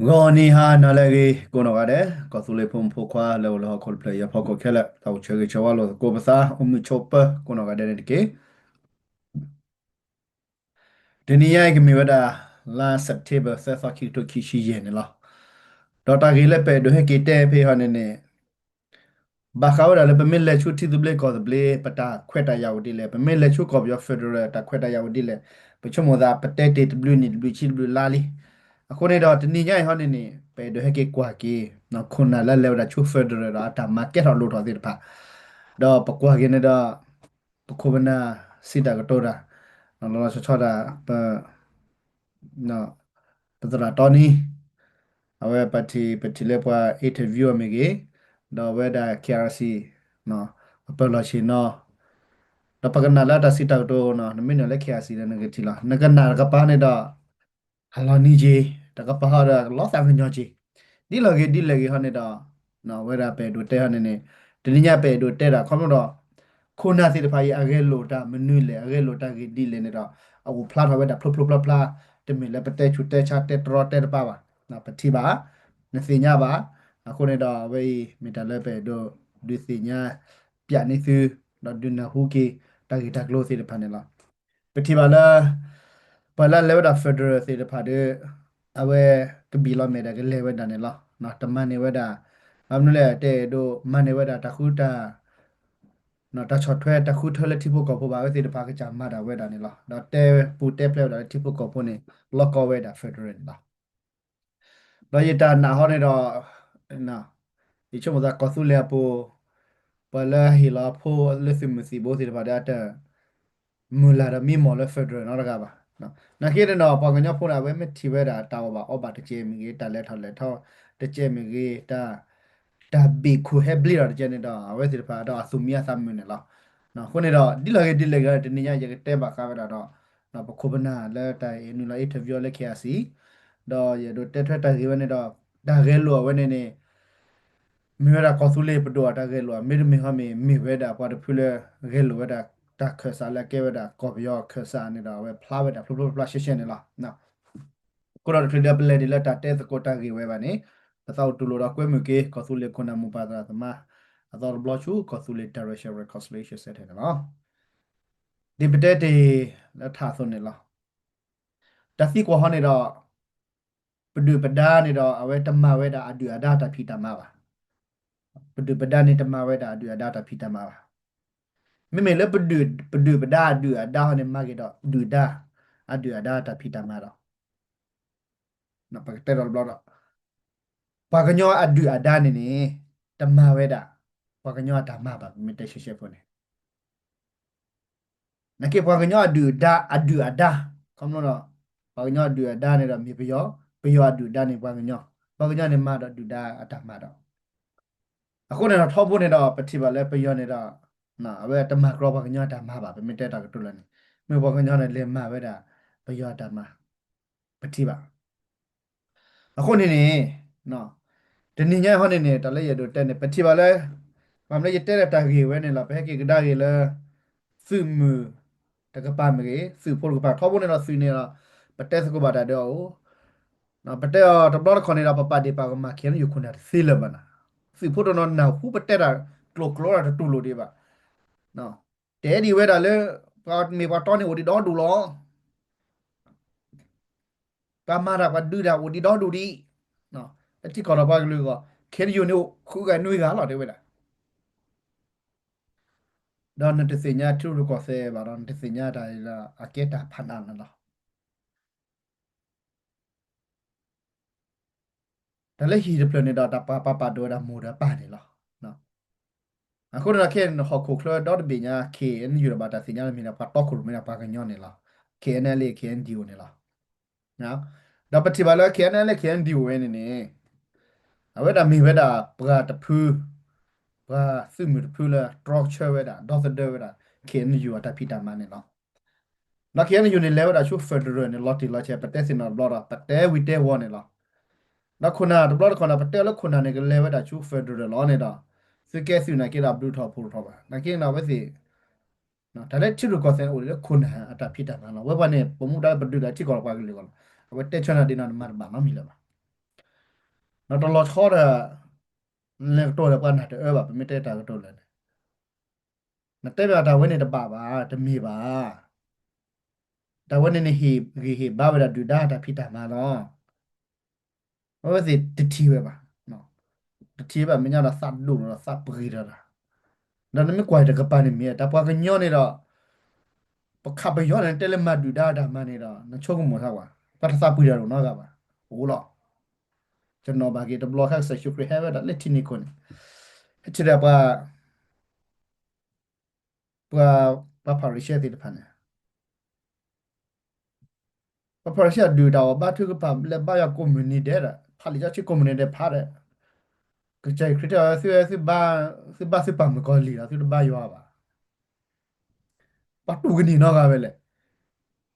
ဂီၤနံၤဟါနၤလၢအဂ့ၤ ကိးနီၢ်ဂၤဒဲး ကီၢ်သူလ့ၤဖိမုၣ်ဖိခွါလၢအိၣ်လၢဟီၣ်ခိၣ်တဖျၢၣ်အံၤအဖီခိၣ်ခဲလၢာ် တၢ်အိၣ်ဆၢဂ့ၤဆၢဝါလိာ်သကိးပသး အိၣ်မုာ်ဆိးပၢၤကိးနီၢ်ဂၤဒဲးန့ၣ်တက့ၢ်. တနံၤညါအံၤကမ့ၢ်ဝဲဒၣ် လါ September သၢသီ ခံကထိခံဆံယဲၢ်န့ၣ်လီၤ. ဒီးတၢ်ဂ့ၢ်လၢပအဲၣ်ဒိးဟဲက့ၤတဲဖဲအံၤဟီန့ၣ်န့ၣ် ဘၣ်ဃးဝဲဒၣ်လၢပမ့ၢ်လဲၤဆူထံသဘျ့ကီၢ်သဘျ့ ပတၢ်ခွဲးတၢ်ယာ်အိၣ်ဒ်လဲၣ်, ပမ့ၢ်လဲၤဆူကီၢ်ပယီၤ federal တၢ်ခွဲးတၢ်ယာ်အိၣ်ဒ်လဲၣ်, ပဆိကမိၣ်သးပတဲတ့ၢ်တဘျုးနံၣ်တဘျုးဆံတဘျုးလါလံ. အဃိန့ၣ်ဒီးတနံၤညါအံၤဟီန့ၣ်န့ၣ် ပအဲၣ်ဒိးဟဲက့ၤကွၢ်က့ၤ ခိၣ်နၢ်လၢလဲၤဝဲဒၣ်ဆူ federal ဒီးအတၢ်မၤကဲထီၣ်လိၣ်ထီၣ်သ့ၣ်တဖၣ်, ဒီးပကွၢ်က့ၤန့ၣ်ဒီး ပခိၣ်ပနၢ်စံးတၢ်ကတိၤတၢ် လီၤလီၤဆီဆီဒၣ် ပ ပသရၣ်တီနံၤ အဝဲပထံၣ် ပထံၣ်လၢပှၤ interview အီၤမ့ၢ်ဂ့ၤ, ဒီးအဝဲဒၣ် KRC ပပၢၤလီၢ်ဆ့ၣ်နီၤ, ဒီးပကနၣ်လၢတၢ်စံးတၢ်ကတိၤနီၤ နမ့ၢ်နုာ်လၢ KRC ဒီးနကထံၣ်လီၤ နကနၣ်တကပၤန့ၣ်ဒီး အလီၤနံၤက့ၤ, တကပၤဟီဒီးလီၤသးကညီၤက့ၤ, ဒ်လဲၣ်ဂ့ၤဒ်လဲၣ်ဂ့ၤဟီန့ၣ်ဒီး အဝဲဒၣ်ပအဲၣ်ဒိးတဲဟီန့ၣ်န့ၣ် တနံၤညါပအဲၣ်ဒိးတဲဒၣ်ခီဖျိဒီး ခိၣ်နၢ်သ့ၣ်တဖၣ်အံၤ အဂဲၤလိာ်တၢ်မနုၤလဲၣ် အဂဲၤလိာ်တၢ်ဂ့ၢ်ဒ်လဲၣ်န့ၣ်ဒီး အအိၣ်ဖျါထီၣ်ဝဲဒၣ်ဖျိဖျိဖျါဖျါ, တမ့ၢ်လၢပတဲဆူးတဲဆါတဲတရီတဲတပါဘၣ်, ပထံၣ်ဘၣ်, နသ့ၣ်ညါဘၣ်, အဃိန့ၣ်ဒီး အဝဲအံၤမ့ၢ်တၢ်လၢပအဲၣ်ဒိးဒုးသ့ၣ်ညါ ပျးန့ၢ်သု ဒီးဒုးနၢ်ဟူက့ၤ တၢ်ဂ့ၢ်တၢ်ကျိၤသ့ၣ်တဖၣ်န့ၣ်လီၤ. ပထံၣ်ဘၣ်လၢ ပှၤလၢအလဲၤဝဲဒၣ် federal သ့ၣ်တဖၣ်ဒီး အဝဲကဘံၣ်လီၤမဲာ်ဒီးကလဲၤဝဲဒၣ်န့ၣ်လီၤ. တမၤန့ၢ်ဝဲဒၣ် ဘၣ်မနုၤလဲၣ် တဲဒိးမၤန့ၢ်ဝဲဒၣ်တၢ်ဃုတၢ် တၢ်ဆီၣ်ထွဲတၢ်ဃုထၢလၢထံဖိကီၢ်ဖိဘၣ် အဝဲသ့ၣ်တဖၣ်ကစၢ်မၤတၢ်ဝဲဒၣ်န့ၣ်လီၤ. ဒီးတဲပူၤတဲဖျဲးဝဲဒၣ်လၢထံဖိကီၢ်ဖိန့ၣ် လီၢ်ကီဝဲဒၣ် federal န့ၣ်လီၤ. ဒီးယတၢ်နာ်ဟီန့ၣ်ဒီး ယဆိကမိၣ်သးကီၢ်သူလ့ၤအပူၤ ပှၤလၢဟ့ၣ်လီၤအဖိလၢသုးမုၢ်သံၣ်ဘိသ့ၣ်တဖၣ်ဒီးအတ မုၢ်လၢ်ဒီးမံမီၢ်လၢ federal နီတဂၤဘၣ်. နာ်က့န့ၣ်ဒီး ပှၤကညီဖိန့ၣ် အဝဲမ့ၢ်ထံၣ်ဝဲဒၣ်တၢ်အိၣ်ဘၣ်အီဘၣ်တကဲမ့ၢ်ဂ့ၤ တၢ်လဲၤထီၣ်လဲၤထီတကဲမ့ၢ်ဂ့ၤ တၢ် တၢ်ဘ့ၣ်ခိၣ်ဟဲဘျ့ထီၣ်တကဲန့ၣ်ဒီး အဝဲသ့ၣ်တဖၣ်ဒီးအသူၣ်မံအသးမုာ်န့ၣ်လီၤ. အဃိန့ၣ်ဒီး ဒ်လဲၣ်ဂ့ၤဒ်လဲၣ်ဂ့ၤ တနံၤညါ ယကတဲဘၣ်ဃးဝဲဒၣ်ဒီး ပခိၣ်ပနၢ်လၢတၢ်အံၤနုာ်လီၤ interview လၢ KRC ဒီးယအဲၣ်ဒိးတဲထွဲတၢ်ဂ့ၢ်ဝဲန့ၣ်ဒီး တၢ်ဂဲၤလိာ်အဝဲန့ၣ်န့ၣ် မ့ၢ်ဝဲဒၣ်ကီၢ်သူလ့ၤပဒိၣ်အတၢ်ဂဲၤလိာ်ဧါ မ့တမ့ၢ်ဟီမ့ၢ် မ့ၢ်ဝဲဒၣ်ပှၤတဖုလၢ ဂဲၤလိာ်ဝဲဒၣ်တၢ်ခၢၣ်စးလၢအကဲဝဲဒၣ်ကီၢ်ပယီၤခၢၣ်စးန့ၣ်ဒီး အဝဲဖျါဝဲဒၣ်ဖျိဖျိဖျါဖျါရှဲရှဲန့ၣ်လီၤ. အဃိဒီးတချုးဒီး ပလဲၤဒ်လၢတၢ်တဲသကိးတၢ်ဂ့ၢ်ဝဲဘၣ်န့ၣ် ပသးအိၣ်တူၢ်လိာ်ဒီးကွဲမုာ်က့ၤ ကီၢ်သူလ့ၤခိၣ်နၢ်မိၢ်ပၢ်သရၣ်သမါ အသီတဘျီဆူ ကီၢ်သူလ့ၤ Direction Reconciliation Centre န့ၣ်လီၤ. ဒ်ပတဲတ့ၢ်လၢထးအသိးန့ၣ်လီၤ. တၢ်သံကွၢ်ဟီန့ၣ်ဒီး ပဒုၣ်ပဒါန့ၣ်ဒီး အဝဲတမၤဝဲဒၣ်အဒုၣ်အဒါတၢ်ဖံးတၢ်မၤဘၣ်. ပဒုၣ်ပဒါန့ၣ်တမၤဝဲဒၣ်အဒုၣ်အဒါတၢ်ဖံးတၢ်မၤဘၣ်. မ့မ့ၢ်လၢပဒုၣ်ပဒါအဒုၣ်အဒါဟီန့ၣ် မၤက့ၤဒီးဒုၣ်ဒါ အဒုၣ်အဒါတၢ်ဖံးတၢ်မၤဒီး ပကတဲဒီးတဘျီဒီး ပှၤကညီအဒုၣ်အဒါန့ၣ်န့ၣ် တမၤဝဲဒၣ် ပှၤကညီအတၢ်မၤဘၣ် ပမ့ၢ်တဲရှဲရှဲဖိန့ၣ် နာ်က့ပှၤကညီအဒုၣ်အဒါ အဒုၣ်အဒါ ခီဖျိဒီး ပှၤကညီအဒုၣ်အဒါန့ၣ်ဒီးမ့ၢ်ပယီၤ, ပယီၤအဒုၣ်အဒါန့ၣ်ပှၤကညီ, ပှၤကညီန့ၣ်မၤဒီးဒုၣ်ဒါအတၢ်မၤဒီး အဃိန့ၣ်ဒီးထီဘိန့ၣ်ဒီး ပထံၣ်ဘၣ်လၢပယီၤန့ၣ်ဒီး အဝဲတမၤကြီပှၤကညီအတၢ်မၤဘၣ် ပမ့ၢ်တဲတၢ်ကတိၤလၢာ်န့ၣ် မ့ၢ်ပှၤကညီန့ၣ်လဲၤမၤဝဲဒၣ် ပယီၤအတၢ်မၤ ပထံၣ်ဘၣ် အဃိန့ၣ်န့ၣ် တနံၤညါဟီန့ၣ်န့ၣ် တၢ်လၢယအဲၣ်ဒိးတဲန့ၣ် ပထံၣ်ဘၣ်လၢ ဘၣ်မနုၤလၢယတဲလၢတၢ်ဂ့ၢ်ဝဲန့ၣ်လီၤ ပဟဲက့ၤကဒါက့ၤလၢ သုးမုၢ်တကပၤမ့ၢ်ဂ့ၤ သုးဖိတကပၤ ထီဘိန့ၣ်ဒီးသုးန့ၣ်ဒီး ပတဲသကိးဘၣ်တၢ်ဒီးအီၤ ပတဲအီၤတဘျီတခီၣ်န့ၣ်ဒီး ပပာ်ဒ့ၣ်ပာ်ကမၣ် KNU ခိၣ်နၢ်တသ့လၢၤဘၣ်နၤ, သုးဖိတနီၤနၢ်ဟူပတဲတၢ်ကျိၤကျိၤတတူၢ်လိာ်ဒံးဘၣ်, တဲဒံးဝဲဒၣ်လၢ ပှၤမ့ၢ်ပှၤတီန့ၣ်အိၣ်ဒံးဒီဒူၣ်လီၤ ပှၤမၤတၢ်ပှၤဒုးတၢ်အိၣ်ဒံးဒီဒူၣ်ဒံး, ပထံကီၢ်ဒီးပှၤကလုာ်အဂီၢ် KNU န့ၣ်အိၣ်ဃုဂၤနွံဂၤလီၤ တဲဝဲဒၣ်, ဒီးနတသ့ၣ်ညါထံရူၢ်ကီၢ်သဲးဘၣ်ဒီး နတသ့ၣ်ညါတၢ်အကဲတၢ်ဖးနးန့ၣ်လီၤ. တၢ်လၢဟံၣ်တဖျၢၣ်န့ၣ်ဒီး တၢ်ပှၤပာ်ပာ်ဒိၣ်ဝဲဒၣ်မိၢ်ဒီးပၢ်န့ၣ်လီၤ. အဃိန့ၣ်ဒီး ခဲအံၤဟီၣ်ခိၣ်ချၢဒီတဘ့ၣ်ညါ KNU ဒီးဘၣ်တၢ်သ့ၣ်ညါလၢမ့ၢ်ဒၣ်ပှၤတီခိၣ်ရိၣ်မဲဒီးပှၤကညီန့ၣ်လီၤ. KNLA KNDO န့ၣ်လီၤ. ဒီးပထံၣ်ဘၣ်လၢ KNLA KNDO ဝဲန့ၣ်န့ၣ် အဝဲဒၣ်မ့ၢ်ဝဲဒၣ်ပှၤတဖု ပှၤသုးမုၢ်တဖုလၢတြီဆၢဝဲဒၣ် ဒီသဒၢဝဲဒၣ် KNU အတၢ်ဖံးတၢ်မၤန့ၣ်လီၤ. ဒီး KNU န့ၣ် လဲၤဝဲဒၣ်ဆူ federal န့ၣ် လီၤတံၢ်လီၤဆဲး ပတဲသ့ၣ်နီၣ်တဘျီဒီး ပတဲဝံၤတဲဝီၤန့ၣ်လီၤ. ဒီးခိၣ်နၢ်တဘျီတခီၣ်န့ၣ် ပတဲလၢခိၣ်နၢ်န့ၣ် ကလဲၤဝဲဒၣ်ဆူ federal လီၤန့ၣ်ဒီး သုကဲသုးနာ်က့ဒီး ဘျုးထီၣ်ဖိးထီၣ်ဘၣ် နာ်က့န့ၣ်ဒီး အဝဲသ့ၣ် တၢ်လၢထံရူၢ်ကီၢ်သဲးန့ၣ် အိၣ်ဒံးလၢခိၣ်နၢ်အတၢ်ဖံးတၢ်မၤလီၤ. ဝဲပှၤန့ၣ် ပမူဒါလၢပဒုးတၢ်ထံကီၢ်ဒီးပှၤကလုာ်အဂီၢ်လီၤ. အဝဲတဲဆၢနၤဒ်န့ၣ်ဒီး မၤတဘၣ်နီတမံၤလၢၤဘၣ်. နတလီၤဆီဒီး နလဲၤကတိၤဒီးပှၤနၤတအၢဘၣ် ပမ့ၢ်တဲတၢ်ကတိၤလၢာ်န့ၣ်, နတဲဘၣ်တၢ်ဝဲန့ၣ်တဘၣ်ဘၣ် တမ့ၢ်ဘၣ်. တၢ်ဝဲန့ၣ်နဟ့ၣ်ဂံၢ်ဟ့ၣ်ဘါဝဲဒၣ်ဒုၣ်ဒါတၢ်ဖံးတၢ်မၤလီၤ. အဝဲသ့ၣ်တထံၣ်ဝဲဘၣ်. တထံၣ်ဘၣ် မဲာ်ညါဒီးသးဒိၣ်ဒီးသးပဂံၤဒီးတၢ်, ဒီးနမ့ၢ်ကွၢ်တကပၤန့ၣ်မ့ၢ် တၢ်ပှၤကညီန့ၣ်ဒီး ပခးပယီၤန့ၣ် တဲလၢမၤဒုၣ်ဒါတၢ်မၤန့ၣ်ဒီး နဆိကမိၣ်ဆၢကွၢ် ပှၤတသးပှံၤတၢ်ဒိၣ်နီတဂၤဘၣ်. အိၣ်လီၤ. ကနီၤဘၣ်က့ၤတဘျီခါ ကစၢ်ယ့ၣ်ၡူးခရံာ်ဟဲဝဲဒၣ်လၢထံနံၤခိၣ်န့ၣ် ဟဲထံၣ်ဒီးပှၤ ပှၤ ပှၤဖၤရံၤၡဲသ့ၣ်တဖၣ်န့ၣ် ပှၤဖၤရံၤၡဲဒုးတၢ်အီၣ်ဘါထုကဖၣ် လဲၤဘါယွၤကိးမုၢ်နံၤဒဲးဒီး ဖးလံာ်စီဆှံကိးမုၢ်နံၤဒဲးဖးဒီး ကစၢ်ခရံာ်တဲအီၤ သု သုဘါ သုဘါသုပာ်မုၣ်ကီၤလံၢ်လီၤ သုတဘါယွၤဘၣ်. ပှၤတူၢ်ကန့ၢ်နီတဂၤဝဲလဲၣ်.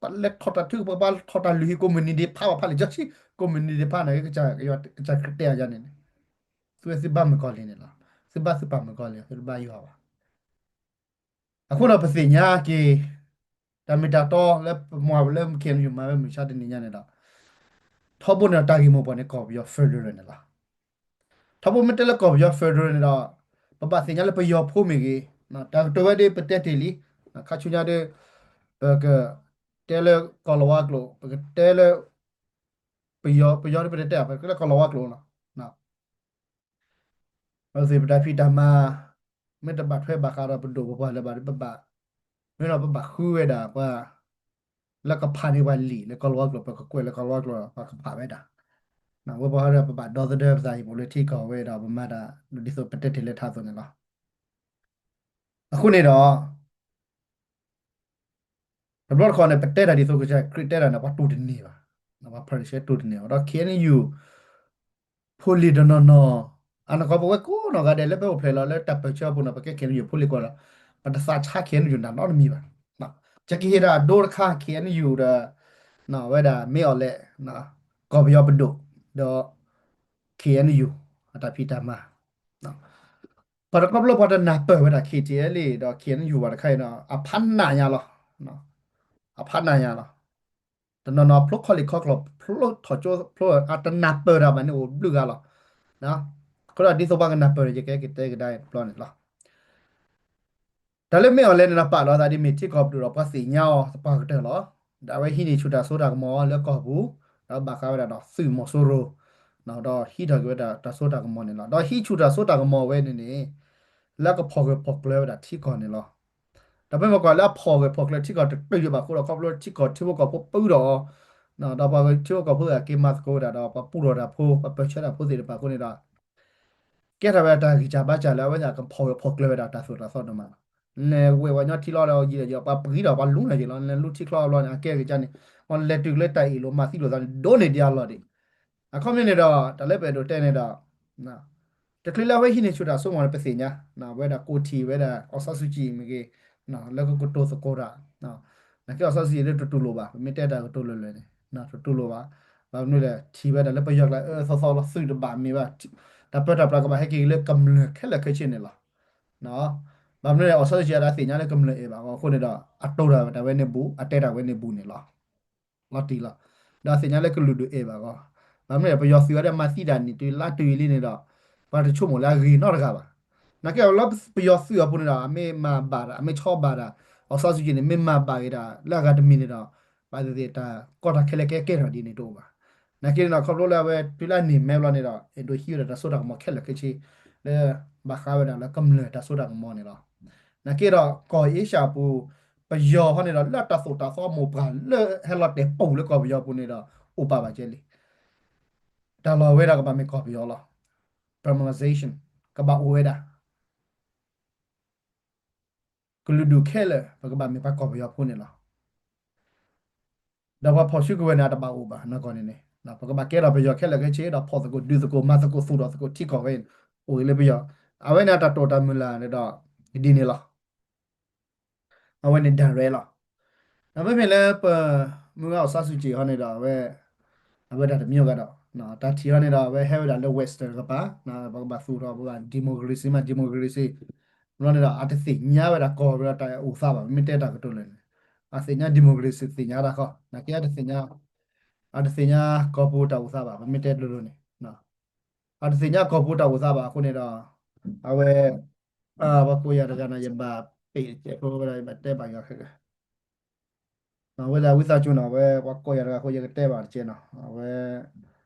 ပှၤလဲၤထီၣ်တၢ်ထုကဖၣ် ပှၤထီၣ်တၢ်လုၢ်ဟံၣ်ကိးမုၢ်နံၤဒဲးဖးဘၣ် ဖးလံာ်စီဆှံကိးမုၢ်နံၤဒဲးဖးန့ၣ် ကစၢ်ခရံာ်တဲအီၤန့ၣ်န့ၣ် သုဝဲသုဘါမုၣ်ကီၤလံၢ်န့ၣ်လီၤ. သုဘါသုပာ်မုၣ်ကီၤလံၢ် သုတဘါယွၤဘၣ်. အဃိဒီးပသ့ၣ်ညါက့ၤ တၢ်မ့ၢ်တၢ်တီလၢပမၤလၢ KNU မၤဝဲမုၢ်ဆါတနံၤညါန့ၣ်ဒီး ထီဘိန့ၣ်ဒီးတၢ်ဂ့ၢ်မိၢ်ပှၢ်န့ၣ် ကီၢ်ပယီၤ federal န့ၣ်လီၤ. ထီဘိမ့ၢ်တဲလၢကီၢ်ပယီၤ federal န့ၣ်ဒီး ပဘၣ်သ့ၣ်ညါလၢပယီၤဖိမ့ၢ်ဂ့ၤ, တၢ်ကတိၤဝဲဒ်ပတဲတ့ၢ်လံ, ခါဆူညါဒီး ပကတဲလၢကီၢ်လီၤဝါကျိာ်, ပကတဲလၢ ပယီၤ ပယီၤဒီးပတဲတဲ ပကတဲလၢကီၢ်လီၤဝါကျိာ်လီၤ. အဝဲသ့ၣ်ပတၢ်ဖံးတၢ်မၤ မ့ၢ်တဘၣ်ထွဲဘၣ်ဃးဒီးပဒိၣ်ပပှၢ်လၢၤဘၣ်ဒီး ပဘၣ်, မ့ၢ်ဒီးပဘၣ်ဃုဝဲဒၣ်ပှၤ လၢကဖးန့ၢ်ပှၤလံာ်လၢကီၢ်လီၤဝါကျိာ် ပကကွဲးလၢကီၢ်လီၤဝါကျိာ် ပှၤကဖးဝဲဒၣ်, ဝဲပှၤဟီဒီးပဘၣ်ဒီသဒၢပသးဟံၣ်ပူၤလၢထံကီၢ်ဝဲဒီး ပမၤတၢ်ဒ်သိးပတဲတ့ၢ်လၢထးသိးန့ၣ်လီၤ. အဃိန့ၣ်ဒီး တဘျီတခီၣ်န့ၣ် ပတဲတၢ်ဒ်သိးကစၢ်ခရံာ်တဲတၢ်န့ၣ် ပှၤတူၢ်တန့ၢ်ဘၣ်, ပှၤဖၤရံၤၡဲတူၢ်တန့ၢ်ဘၣ်ဒီး KNU ဖိလံၤတနီၤနီၤ, အနီၢ်ကီၢ်ပဝဲကိးနီၢ်ဂၤဒဲးလၢပအိၣ်ဖျဲၣ်လီၤလၢတၢ်ပၢၢ်ဆၢအပူၤန့ၣ် ပကဲ KNU ဖိလံၤကွၢ်လီၤ, ပတသးဆါ KNU နၤနီတမံၤဘၣ်. ကကဟ့ၣ်တၢ်ဒိတခါ KNU ဒီး ဝဲဒၣ်မ့ၢ်အီၤလဲၣ်, ကီၢ်ပယီၤပဒိၣ်, ဒီး KNU အတၢ်ဖံးတၢ်မၤ ပှၤတခီဖျိပှၤတနၢ်ပၢၢ်ဝဲဒၣ် KTLA ဒီး KNU ဘၣ်တခါအံၤဒီး အဖးနးညါလီၤ. အဖးနးညါလီၤ. တနီၤနီၤဖျိခီလ့ၣ်ခီကျိာ် ဖျိထီၣ်ကၠိဖျိ အတနၢ်ပၢၢ်တၢ်ဘၣ်န့ၣ် အိၣ်ဘျုးဂၤလီၤ. အဃိဒီးဒ်သိးပှၤကနၢ်ပၢၢ်န့ၣ် ယကဟဲက့ၤတဲကဒါအံၤတဘျီန့ၣ်လီၤ. တၢ်လၢမ့ၢ်အီၤလဲၣ်န့ၣ်ဒီး ပာ်လီၤသးဒ်မ့ၢ်ထံကီၢ်ပဒိၣ်ဒီး ပှၤသ့ၣ်ညါအီၤသပှၢ်ကတၢၢ်လီၤ. ဒီးအဝဲဟံးန့ၢ်ဆူၣ်တၢ်စိတၢ်ကမီၤလၢကီၢ်ပူၤ, ဒီးဘၣ်ဃးဝဲဒၣ်ဒီးသုးမီၤစိရိၤ, ဒီးဟံးထီၣ်က့ၤဝဲဒၣ်တၢ်စိတၢ်ကမီၤန့ၣ်လီၤ. ဒီးဟံးဆူၣ်တၢ်စိတၢ်ကမီၤဝဲန့ၣ်န့ၣ် လၢကဖီၣ်ဂၢၢ်ဖီၣ်ကျၢၤဝဲဒၣ်ထံကီၢ်န့ၣ်လီၤ. ဒီးပမ့ၢ်ကွၢ်လၢအဖီၣ်ဂၢၢ်ဖီၣ်ကျၢၤထံကီၢ်တတုၤဒံးဘၣ်အဃိဒီး ခီဖျိထံကီၢ်ထံဖိကီၢ်ဖိပၢဒီးအီၤ, ဒီးပှၤထံဖိကီၢ်ဖိအက့ၤမၤသကိးဝဲဒၣ်ဒီး ပှၤပူထီၣ်တၢ်ဖိ ပှၤပၢၢ်ဆၢတၢ်ဖိသ့ၣ်တဖၣ်အဃိန့ၣ်ဒီး ကဲထီၣ်ဝဲဒၣ်တၢ်ဂံၢ်စၢ်ဘါစၢ်လၢအဝဲသ့ၣ်ကဖီၣ်ဂၢၢ်ဖီၣ်ကျၢၤဝဲဒၣ်တၢ်သိၣ်တၢ်သီဒိၣ်မးလီၤ. လဲၤဝဲပှၤကညီထံလီၤဒီးယံာ်ဒီးယံာ် ပှၤပှ့ၤဒီးပှၤလူၤနၤယံာ်လီၤ. လဲၤလူထံချီအဘျီန့ၣ် အကဲကစၢ်န့ၣ် ပှၤလဲၤတုၤလၢတၢ်အ့ၣ်လိာ်မၤသံလိာ်သးန့ၣ် ဒိၣ်န့ၢ်ဒံးအလီၢ်ဒံး. အခီပညီန့ၣ်ဒီး တၢ်လၢပအဲၣ်ဒိးတဲန့ၣ်ဒီး တချုးလၢအဝဲဟံးန့ၢ်ဆူၣ်တၢ်စိကမီၤန့ၣ် ပသ့ၣ်ညါ, ဝဲဒၣ်ကိးထံၣ်ဝဲဒၣ် အောင်ဆန်းစုကြည် မ့ၢ်ဂ့ၤ, လၢကကတိၤသကိးတၢ်, နာ်က့ အောင်ဆန်းစုကြည် လၢတတူၢ်လိာ်ဘၣ်, ပမ့ၢ်တဲတၢ်ကတိၤလၢာ်လၢာ်န့ၣ် တတူၢ်လိာ်ဘၣ်. ဘၣ်မနုၤလဲၣ် ထံၣ်ဝဲဒၣ်လၢပယီၤကျါအၢသီသီလီၤ သုးတဘၣ်မ့ၢ်ဘၣ်, တၢ်ပၢတၢ်ပြးကဘၣ်ဟဲက့ၤလၢကမျၢၢ်ခဲလၢာ်ခဲဆ့န့ၣ်လီၤ. ဘၣ်မနုၤလဲၣ် အောင်ဆန်းစုကြည် အတၢ်သ့ၣ်ညါလၢကမျၢၢ်အဲၣ်ဘၣ်အဂီၢ်အဃိန့ၣ်ဒီး အတိၤတၢ်ဝဲတၢ်ဝဲန့ၣ်ဘူး အတဲတၢ်ဝဲန့ၣ်ဘူးန့ၣ်လီၤ. လီၤတံၢ်လီၤ. ဒီးအသ့ၣ်ညါလၢကလုာ်ဒူၣ်အဲၣ်ဘၣ်အဂီၢ်, ဘၣ်မနုၤလဲၣ် ပယီၤသုးအီၤဒီးမၤသံတၢ်နံၣ်တုၤလါတုၤလံန့ၣ်ဒီး ပှၤတဆိကမိၣ်လၢအဂ့ၤနီတဂၤဘၣ်. နာ်က့လၢပယီၤသုးအပူၤန့ၣ်ဒီး အမ့ၢ်မၤဘၣ်ဒီး အမ့ၢ်ဆီဘၣ်ဒီး အောင်ဆန်းစုကြည် န့ၣ် မ့ၢ်မၤဘၣ်ဂ့ၤဒၣ် လၢအဂၤတမံၤန့ၣ်ဒီး ဘၣ်သ့ၣ်သ့ၣ်တၢ်ကီတၢ်ခဲလၢာ်ကဲကဲထီၣ်ဒ်န့ၣ်တအိၣ်ဘၣ်. နာ်က့န့ၣ်ဒီး ခီဖျိလၢအဝဲတုၤလၢအန့ၢ်မဲဘျီန့ၣ်ဒီး အဲၣ်ဒိးဟံးဝဲဒၣ်တၢ်စိတၢ်ကမီၤခဲလၢာ်ခဲဆ့ လၢ ဘၣ်ဃးဝဲဒၣ်လၢကမျၢၢ်တၢ်စိတၢ်ကမီၤန့ၣ်လီၤ. နာ်က့ဒီး ကီၢ်အ့ရှၢၣ်အပူၤ ပယီၤဟီန့ၣ်ဒီး လၢတၢ်သိၣ်တၢ်သီမိၢ်ပှၢ်လၢဟဲလီၤတဲာ်ပူၤလၢကီၢ်ပယီၤပူၤန့ၣ်ဒီး အိၣ်ပာ်ဘၣ်ကဲလံ. တၢ်လီၢ်ဝဲဒၣ်ကဘၣ်မ့ၢ်ကီၢ်ပယီၤလီၤ. Burmanization ကဘၣ်အိၣ်ဝဲဒၣ် ကလုာ်ဒူၣ်ခဲလၢာ် ပကဘၣ်မ့ၢ်ပှၤကီၢ်ပယီၤဖိန့ၣ်လီၤ. ဒီးပှၤဖီၣ်စုကဝဲၤန့ၣ် အတဘၣ်အိၣ်ဘၣ်နီၢ်ကီၢ်န့ၣ်န့ၣ် ပကဘၣ်ကဲထီၣ်ပယီၤခဲလၢာ်ခဲဆ့ ဒီးဖီၣ်သကိးဒုးသကိးမၤသကိးသူၣ်ထီၣ်သကိးထံကီၢ်ဝဲ အိၣ်ဂ့ၤလၢပယီၤ. အဝဲန့ၣ်အတၢ်တိာ်တၢ်မုၢ်လၢ်န့ၣ်ဒီး ဒ်န့ၣ်လီၤ. အဝဲန့ၣ် direct လီၤ. ဒီးမ့မ့ၢ်လၢပ မုၢ်ဂၤ အောင်ဆန်းစုကြည် ဟီန့ၣ်ဒီး အဝဲ အဝဲဒၣ်တမံၤဂၤဒီး တၢ်ထံၣ်ဟီန့ၣ်ဒီး အဝဲဟဲဝဲဒၣ်လၢ Western တကပၤ ပကဘၣ်သူၣ်ထီၣ် ပကဘၣ် democracy မး democracy ဘျီန့ၣ်ဒီး အတသ့ၣ်ညါဝဲဒၣ်ကီၢ်ပူၤတၢ်အိၣ်သးဘၣ် ပမ့ၢ်တဲတၢ်ကတိၤလၢာ်န့ၣ် အသ့ၣ်ညါ democracy သ့ၣ်ညါတၢ်ဃီ နာ်က့ အတသ့ၣ်ညါ အတသ့ၣ်ညါကီၢ်ပူၤတၢ်အိၣ်သးဘၣ် ပမ့ၢ်တဲလိၤလိၤန့ၣ် အတသ့ၣ်ညါကီၢ်ပူၤတၢ်အိၣ်သးဘၣ်အဃိန့ၣ်ဒီး အဝဲ ပှၤကိးယၤတဂၤန့ၣ် ယဘၣ်ပ့ၢ်တကဲးဖိဝဲဒၣ် ယဘၣ်တဲဘၣ်ယီၤခဲကဲ ဝဲဒၣ်ဝံသးစူၤနီၤ အဝဲပှၤကိးယၤတဂၤအဃိ ယကတဲဘၣ်တကဲးနီၤ အဝဲ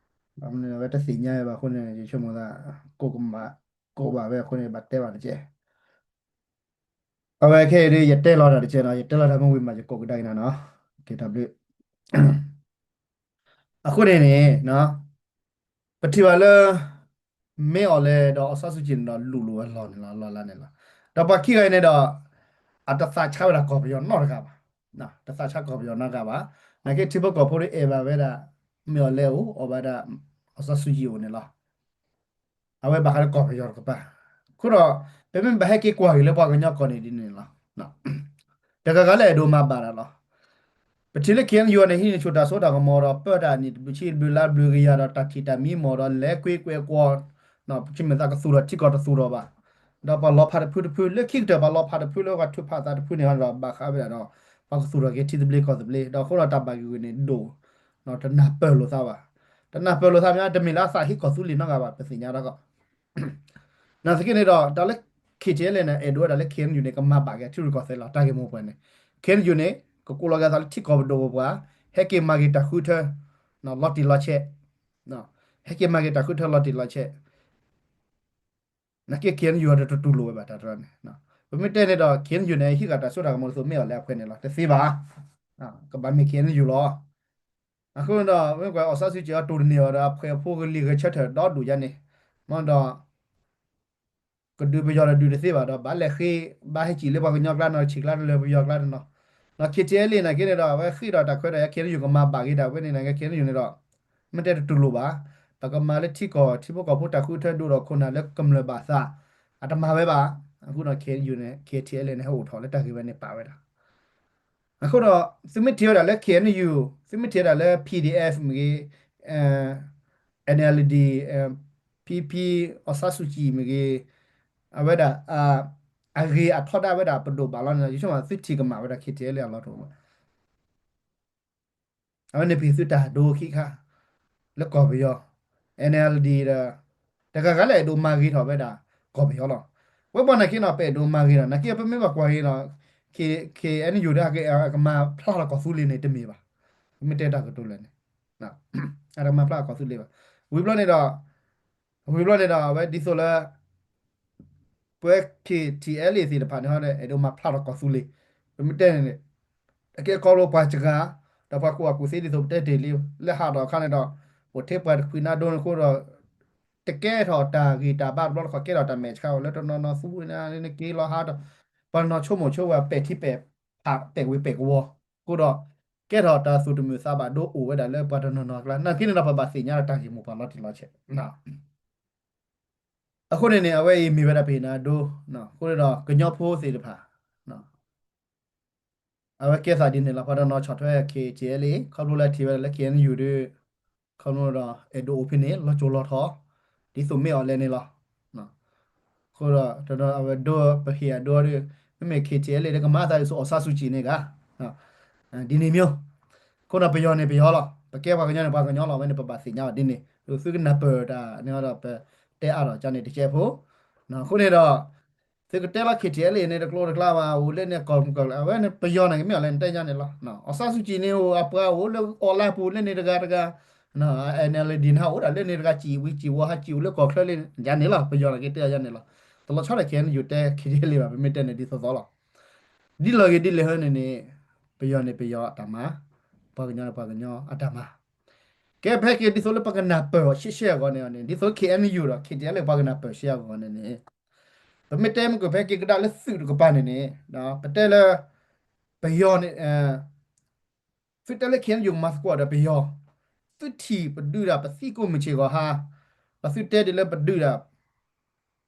အဝဲတသ့ၣ်ညါဘၣ်အဃိန့ၣ် ယဆိကမိၣ်သး ကိးကမၣ် ကိးဘၣ်ဝဲအဃိန့ၣ် ယဘၣ်တဲဘၣ်တကဲး အဝဲခဲအံၤဒ် ယတဲလီၤတၢ်တကဲးနီၤ ယတဲလီၤတၢ်မ့ၢ်ဝံၤမး ယကိးကဒါက့ၤနၤနီၤ ကဲတၢ်ဘျုး အဃိန့ၣ်န့ၣ် ပထံၣ်ဘၣ်လၢ မ့ၢ်အီၤလဲၣ်ဒီး အီၣ်ဆန်းစုကြည်န့ၣ်ဒီး လူၤလိာ်ဝဲလီၤန့ၣ်လီၤ လီၤလါန့ၣ်လီၤ. ဒီးပှၤခံဂၤအံၤန့ၣ်ဒီး အတသးဆါဝဲဒၣ်ကီၢ်ပယီၤနီတဂၤဘၣ်. တသးဆါကီၢ်ပယီၤနီတဂၤဘၣ်. နာ်က့ထံဖိကီၢ်ဖိဒီးအဲၣ်ဘၣ်ဝဲဒၣ် မ့ၢ်အီၤလဲၣ်အိၣ် အီၣ်ဘၣ်ဒၣ် အီၣ်ဆန်းစုကြည်အိၣ်န့ၣ်လီၤ. အဝဲဘၣ်ဃးလၢကီၢ်ပယီၤတကပၤ. အဃိဒီး ပမ့ၢ်ဘၣ်ဟဲက့ၤကွၢ်က့ၤလၢပှၤကညီကီၢ်န့ၣ်ဒ်န့ၣ်လီၤ. တဂၤဂၤလၢအဲၣ်ဒိးမၤဘၣ်တၢ်လီၤ. ပထံၣ်လၢ ခ့ၣ်အဲၣ်ယူၣ်န့ၣ် ဟံးန့ၢ်ဆူၣ်တၢ်စိတၢ်ကမီၤဒီး ပၢတၢ်နံၣ်တဘျုးဆံတဘျုးလါဘျုးကယၤဒီး တၢ်ထံၣ်တၢ်မံမီၢ်ဒီး လဲၤကွ့ကွဲးကွီၤ ပထံၣ်မ့ၢ်သးကသူၣ်ထီၣ်ထံကီၢ်တသူၣ်ထီၣ်ဘၣ်. ဒီးပှၤလီၤဖးတဖုတဖု လၢခံကတၢၢ်ပှၤလီၤဖးတဖုလၢပှၤထုးဖးသးတဖုန့ၣ်ဒီး ဘၣ်ဃးဝဲဒၣ်ဒီး ပှၤကသူၣ်ထီၣ်က့ၤထံသဘျ့ကီၢ်သဘျ့ ဒီးအဃိဒီးတၢ်ဘၣ်ဂံၢ်ဂုာ်န့ၣ်ဒိၣ် တနၢ်ပၢၢ်လိာ်သးဘၣ်. တနၢ်ပၢၢ်လိာ်သးမ့ၢ် တမ့ၢ်လၢအသးဟ့ၣ်ကီၢ်သူလ့ၤနီတဂၤဘၣ် ပသ့ၣ်ညါတၢ်ကီး နာ်သက့န့ၣ်ဒီး တၢ်လၢ ခ့ၣ်ထံၣ်အဲလ်အ့ န့ၣ် အဲၣ်ဒိးဝဲဒၣ်လၢ ခ့ၣ်အဲၣ်ယူၣ်န့ၣ် ကမၤဘၣ်က့ၤထံရူၢ်ကီၢ်သဲးလီၤ တၢ်ဂ့ၢ်မိၢ်ပှၢ်န့ၣ်. ခ့ၣ်အဲၣ်ယူၣ်န့ၣ် ကကိးလီၤက့ၤအသးလၢထံကီၢ်ပဒိၣ်ပပှၢ် ဟဲက့ၤမၤက့ၤတၢ်ဃုထၢ လီၤတံၢ်လီၤဆဲး ဟဲက့ၤမၤက့ၤတၢ်ဃုထၢလီၤတံၢ်လီၤဆဲး နာ်က့ ခ့ၣ်အဲၣ်ယူၣ် ဒီးတတူၢ်လိာ်ဝဲဘၣ်တၢ်တရၢန့ၣ်. ပမ့ၢ်တဲန့ၣ်ဒီး ခ့ၣ်အဲၣ်ယူၣ် န့ၣ် ဟံးဃာ်တၢ်စိတၢ်ကမီၤဒ်သိးမ့ၢ်အီၤလဲၣ်အဖှဲးန့ၣ်လီၤ. တသ့ဘၣ်. ကဘၣ်မ့ၢ် ခ့ၣ်အဲၣ်ယူၣ် လီၤ. အဃိန့ၣ်ဒီး မ့ၢ်ကွၢ် အီၣ်ဆန်းစုကြည် အတူၢ်တန့ၢ်အီၤဒီး အဖှဲးအဖိကလံၤဂဲၤဆၢထၢၣ်ဒီဒူၣ်ယါန့ၣ် မ့ၢ်ဒီး ကဒုးပယီၤဒီးဒုးတသ့ဘၣ်ဒီး ဘၣ်လဲၤဃ့ ဘၣ်ဟဲစံၣ်လၢပှၤကညီကျါနီၤ ဆံၣ်ကျါတလၢပယီၤကျါတနီၤ. ဒီး ခ့ၣ်ထံၣ်အဲလ်အ့ နာ်က့န့ၣ်ဒီး အဝဲဃ့ဒီးတၢ်ခွဲးဒီး ခ့ၣ်အဲၣ်ယူၣ် ကမၤဘၣ်က့ၤဒၣ်ဝဲန့ၣ် နာ်က့ ခ့ၣ်အဲၣ်ယူၣ် န့ၣ်ဒီး မ့ၢ်တဲတတူၢ်လိာ်ဘၣ်. ပကမၤလၢထံကီၢ် ထံဖိကီၢ်ဖိတၢ်ဃုထၢဒိၣ်ဒီးခိၣ်နၢ်လၢကမျၢၢ်ဘၣ်သး အတမၤဝဲဘၣ်. အဃိဒီး ခ့ၣ်အဲၣ်ယူၣ် န့ၣ် ခ့ၣ်ထံၣ်အဲလ်အ့ န့ၣ် ဟဲအိၣ်ထီၣ်လၢတၢ်ဂ့ၢ်ဝဲန့ၣ်ပာ်ဝဲဒၣ် အဃိဒီး သုမ့ၢ်ထံၣ်ဝဲဒၣ်လၢ ခ့ၣ်အဲၣ်ယူၣ် သုမ့ၢ်ထံၣ်ဝဲဒၣ်လၢ ပီၣ်ဒီအ့ၣ် မ့ၢ်ဂ့ၤ, အၣ်အၣ်အယ်လ်ဒီး, ပီပီ, အီၣ်ဆန်းစုကြည် မ့ၢ်ဂ့ၤ, အဝဲဒၣ် အဂ့ၤအထီဒါဝဲဒၣ်ပဒိၣ်ဘၣ်လီၤန့ၣ် ယဆိကမိၣ်သုထံၣ်ကမၣ်ဝဲဒၣ် ခ့ၣ်ထံၣ်အဲလ်အ့ အလီၢ်တအိၣ်ဘၣ်. အဝဲန့ၣ်ပဟ့ၣ်သုတၢ်ဒိခံခါ လၢကီၢ်ပယီၤ, အၣ်အၣ်အယ်လ်ဒီး ဒီး တဂၤဂၤလၢအဲၣ်ဒိးမၤဂ့ၤထီၣ်ဝဲဒၣ် ကီၢ်ပယီၤလီၤ. ဝဲပှၤနာ်က့န့ၣ် ပအဲၣ်ဒိးမၤဂ့ၤဒီး နာ်က့ပမ့ၢ်ဘၣ်ကွၢ်ဂ့ၤဒီး ခ့ၣ်အဲၣ်ယူၣ် ဒီး ကမၤဖျါထီၣ်ကီၢ်သူလ့ၤန့ၣ် တမ့ၢ်ဘၣ်. ပမ့ၢ်တဲတၢ်ကတိၤလၢာ်န့ၣ် အတမၤဖျါထီၣ်ကီၢ်သူလ့ၤဘၣ်. ဝံၤဘျီန့ၣ်ဒီး ဝံၤဘျီန့ၣ်ဒီး အဝဲဒ်သိးလၢ ပဝဲ ခ့ၣ်ထံၣ်အဲလ်အ့ သ့ၣ်တဖၣ်န့ၣ် အဲၣ်ဒိးမၤဖျါထီၣ်ကီၢ်သူလ့ၤ, ပမ့ၢ်တဲန့ၣ်န့ၣ် အကဲခီဖျိပှၤစှၤ ဒီးပှၤကူၣ်ဘၣ်ကူၣ်သ့ဒ်သိးပတဲတ့ၢ်လံ လၢဟးထီၣ်အခါန့ၣ်ဒီး အိၣ်ထဲပှၤတဖုနါဒိန့ၣ်အဃိဒီး တကဲထီၣ်တၢ်ဂံၢ်တၢ်ဘါတဘျီတခီၣ် ကဲထီၣ်တၢ်မဲာ်ဆှးအိၣ်လၢတနီၤနီၤသူန့ၣ် က့ၤလီၤဟးဒီး ပှၤတနီၤဆိကမိၣ်ဆိဝဲ ပဲာ်ထံပဲာ်ဖး ပဲာ်ဝ့ၤပဲာ်ကဝီၤအဃိဒီး ကဲထီၣ်တၢ်သူၣ်တမုာ်သးဘၣ်ဒိအိၣ်ဝဲဒၣ်လၢပှၤတနီၤနီၤအကျါ နာ်က့န့ၣ်ဒီး ပဘၣ်သ့ၣ်ညါဒီးတၢ်ဂ့ၢ်မိၢ်ပှၢ်လီၤတံၢ်လီၤဆဲး အဃိန့ၣ်န့ၣ် အဝဲအံၤမ့ၢ်ဝဲဒၣ်ပဟ့ၣ်နၤဒိ အဃိန့ၣ်ဒီး ကညီဖိသ့ၣ်တဖၣ် အဝဲကဲသးဒ်န့ၣ်လီၤ. ပှၤတနီၤဆီၣ်ထွဲ ခ့ၣ်ထံၣ်အဲလ်အ့ ခီဖျိလၢထံၣ်ဝဲဒၣ်လၢ ခ့ၣ်အဲၣ်ယူၣ် ဒီး ခီဖျိဒီး အဲၣ်ဒိးအိၣ်ဖဲန့ၣ် လီၤစိၤလီၤထီ ဒ်သိးမ့ၢ်အီၤလဲၣ်န့ၣ်လီၤ. အဃိဒီး တနီၤအဝဲဒိ ပဟ့ၣ်အဒိဒီး မ့မ့ၢ် ခ့ၣ်ထံၣ်အဲလ်အ့ ဒီးကမၤသးဒ်သိး အီၣ်ဆန်းစုကြည် န့ၣ်ဂ့ၤ ဒ်န့ၣ်မ့ၢ် အဃိဒီးပယီၤန့ၣ်ပယီၤလီၤ. ပကဲပှၤကညီန့ၣ်ပှၤကညီလီၤ. အဝဲန့ၣ်ပဘၣ်သ့ၣ်ညါအီၤဒ်န့ၣ် သုကနၢ်ပၢၢ်တၢ်န့ၣ်ဒီး ပတဲအါထီၣ်ကန့ၣ်တကဲးဖိ အဃိန့ၣ်ဒီး သုကတဲလီၤ ခ့ၣ်ထံၣ်အဲလ်အ့ န့ၣ်တကျိၤတကျါဘၣ် အိၣ်လၢန့ၣ်ကီၢ်မုၢ်ကီၢ်လၢ အဝဲန့ၣ်ပယီၤန့ၣ် ကမ့ၢ်အီၤလဲၣ်န့ၣ် တဲညါန့ၣ်လီၤ. အီၣ်ဆန်းစုကြည် န့ၣ်အိၣ်အပှၤအိၣ်လၢ online ပူၤလၢန့ၣ်တဂၤတဂၤ အၣ်အၣ်အယ်လ်ဒီး န့ၣ် ဟးအိၣ်ဒၣ်လၢန့ၣ်တဂၤ စံၣ်ဝံၤစံၣ်ဝီၤ ဟးစံၣ်ဝံၤလၢကီၢ်ချၢလၢန့ၣ် ယါန့ၣ်လီၤ. ပယီၤန့ၣ်က့ၤတဲအီၤယါန့ၣ်လီၤ. တလီၤဆီဒီး ခ့ၣ်အဲၣ်ယူၣ် တဲ ခ့ၣ်ထံၣ်အဲလ်အ့ ဘၣ် ပမ့ၢ်တဲန့ၣ်ဒ်သိးသိးလီၤ. ဒ်လဲၣ်ဂ့ၤဒ်လဲၣ်ဂ့ၤန့ၣ်န့ၣ် ပယီၤန့ၣ်ပယီၤအတၢ်မၤ ပှၤကညီန့ၣ်ပှၤကညီအတၢ်မၤ ကဲဖဲက့ၤဒ်သိးလၢပကနၢ်ပၢၢ်အီၤရှဲရှဲအဂီၢ်န့ၣ်န့ၣ် ဒ်သိး ခ့ၣ်အဲၣ်ယူၣ် ဒီး ခ့ၣ်ထံၣ်အဲလ်အ့ ပှၤကနၢ်ပၢၢ်ရှဲအဂီၢ်န့ၣ်န့ၣ် ပမ့ၢ်တဲမ့ၢ်က့ၤဖဲက့ၤကဒါလၢသုးတကပၤန့ၣ်န့ၣ် ပတဲလၢ ပယီၤန့ၣ် သုတဲလၢ ခ့ၣ်အဲၣ်ယူၣ် ကမၤသကိးဒီးပယီၤ သုထံၣ်ပဒုးဒၣ်ပသံကိးမုၢ်ဆ့ၣ်ဂီၤဟါ ဒီးသုတဲဒ်လၢပဒုးဒၣ်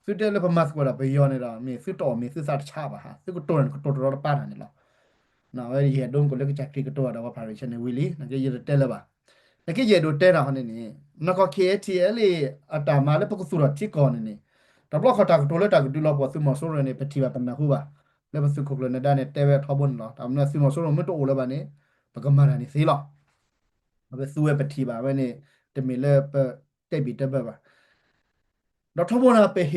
သုတဲလၢပမၤသကိးဒီးပယီၤန့ၣ်ဒီး မ့ၢ်သုတအီၣ်မ့ၤသုသးတဆါဘၣ်ဟါ သုကတိၤန့ၣ် ကတိၤတရီတပါတၢ်န့ၣ်လီၤ. အဝဲယအဲၣ်ဒိးမ့ၢ်က့ၤလၢကစၢ်ခရံာ်ကတိၤဒီးပှၤဖၤရံၤၡဲန့ၣ် ဝံၤလံ နာ်က့ယတတဲလၢၤဘၣ်. နာ်က့ယအဲၣ်ဒိးတဲတၢ်ဟီန့ၣ်န့ၣ် နီၢ်ကီၢ် ခ့ၣ်ထံၣ်အဲလ်အ့ အတၢ်မၤလၢပကသူၣ်ထီၣ်ထံကီၢ်န့ၣ်န့ၣ် တဘျီဃီတၢ်ကတိၤလၢတၢ်ကဒုးလီၤပှီၢ်သုးမီၤစိရိၤန့ၣ် ပထံၣ်ဘၣ်ပနၢ်ဟူဘၣ် လၢပသုးခိၣ်ကျၢၢ်နဒါန့ၣ် တဲဝဲထီဘိန့ၣ်လီၤ. တၢ်မနုၤသုးမီၤစိရိၤမ့ၢ်တအိၣ်လၢၤဘၣ်န့ၣ် ပကမၤတၢ်န့ၣ်သ့လီၤ. အဝဲသူဝဲပထံၣ်ဘၣ်ဝဲန့ၣ် တမ့ၢ်လၢပတဲဘံၣ်တဲဘၢဘၣ်. ဒီးထီဘိန့ၣ် ပဟ့ၣ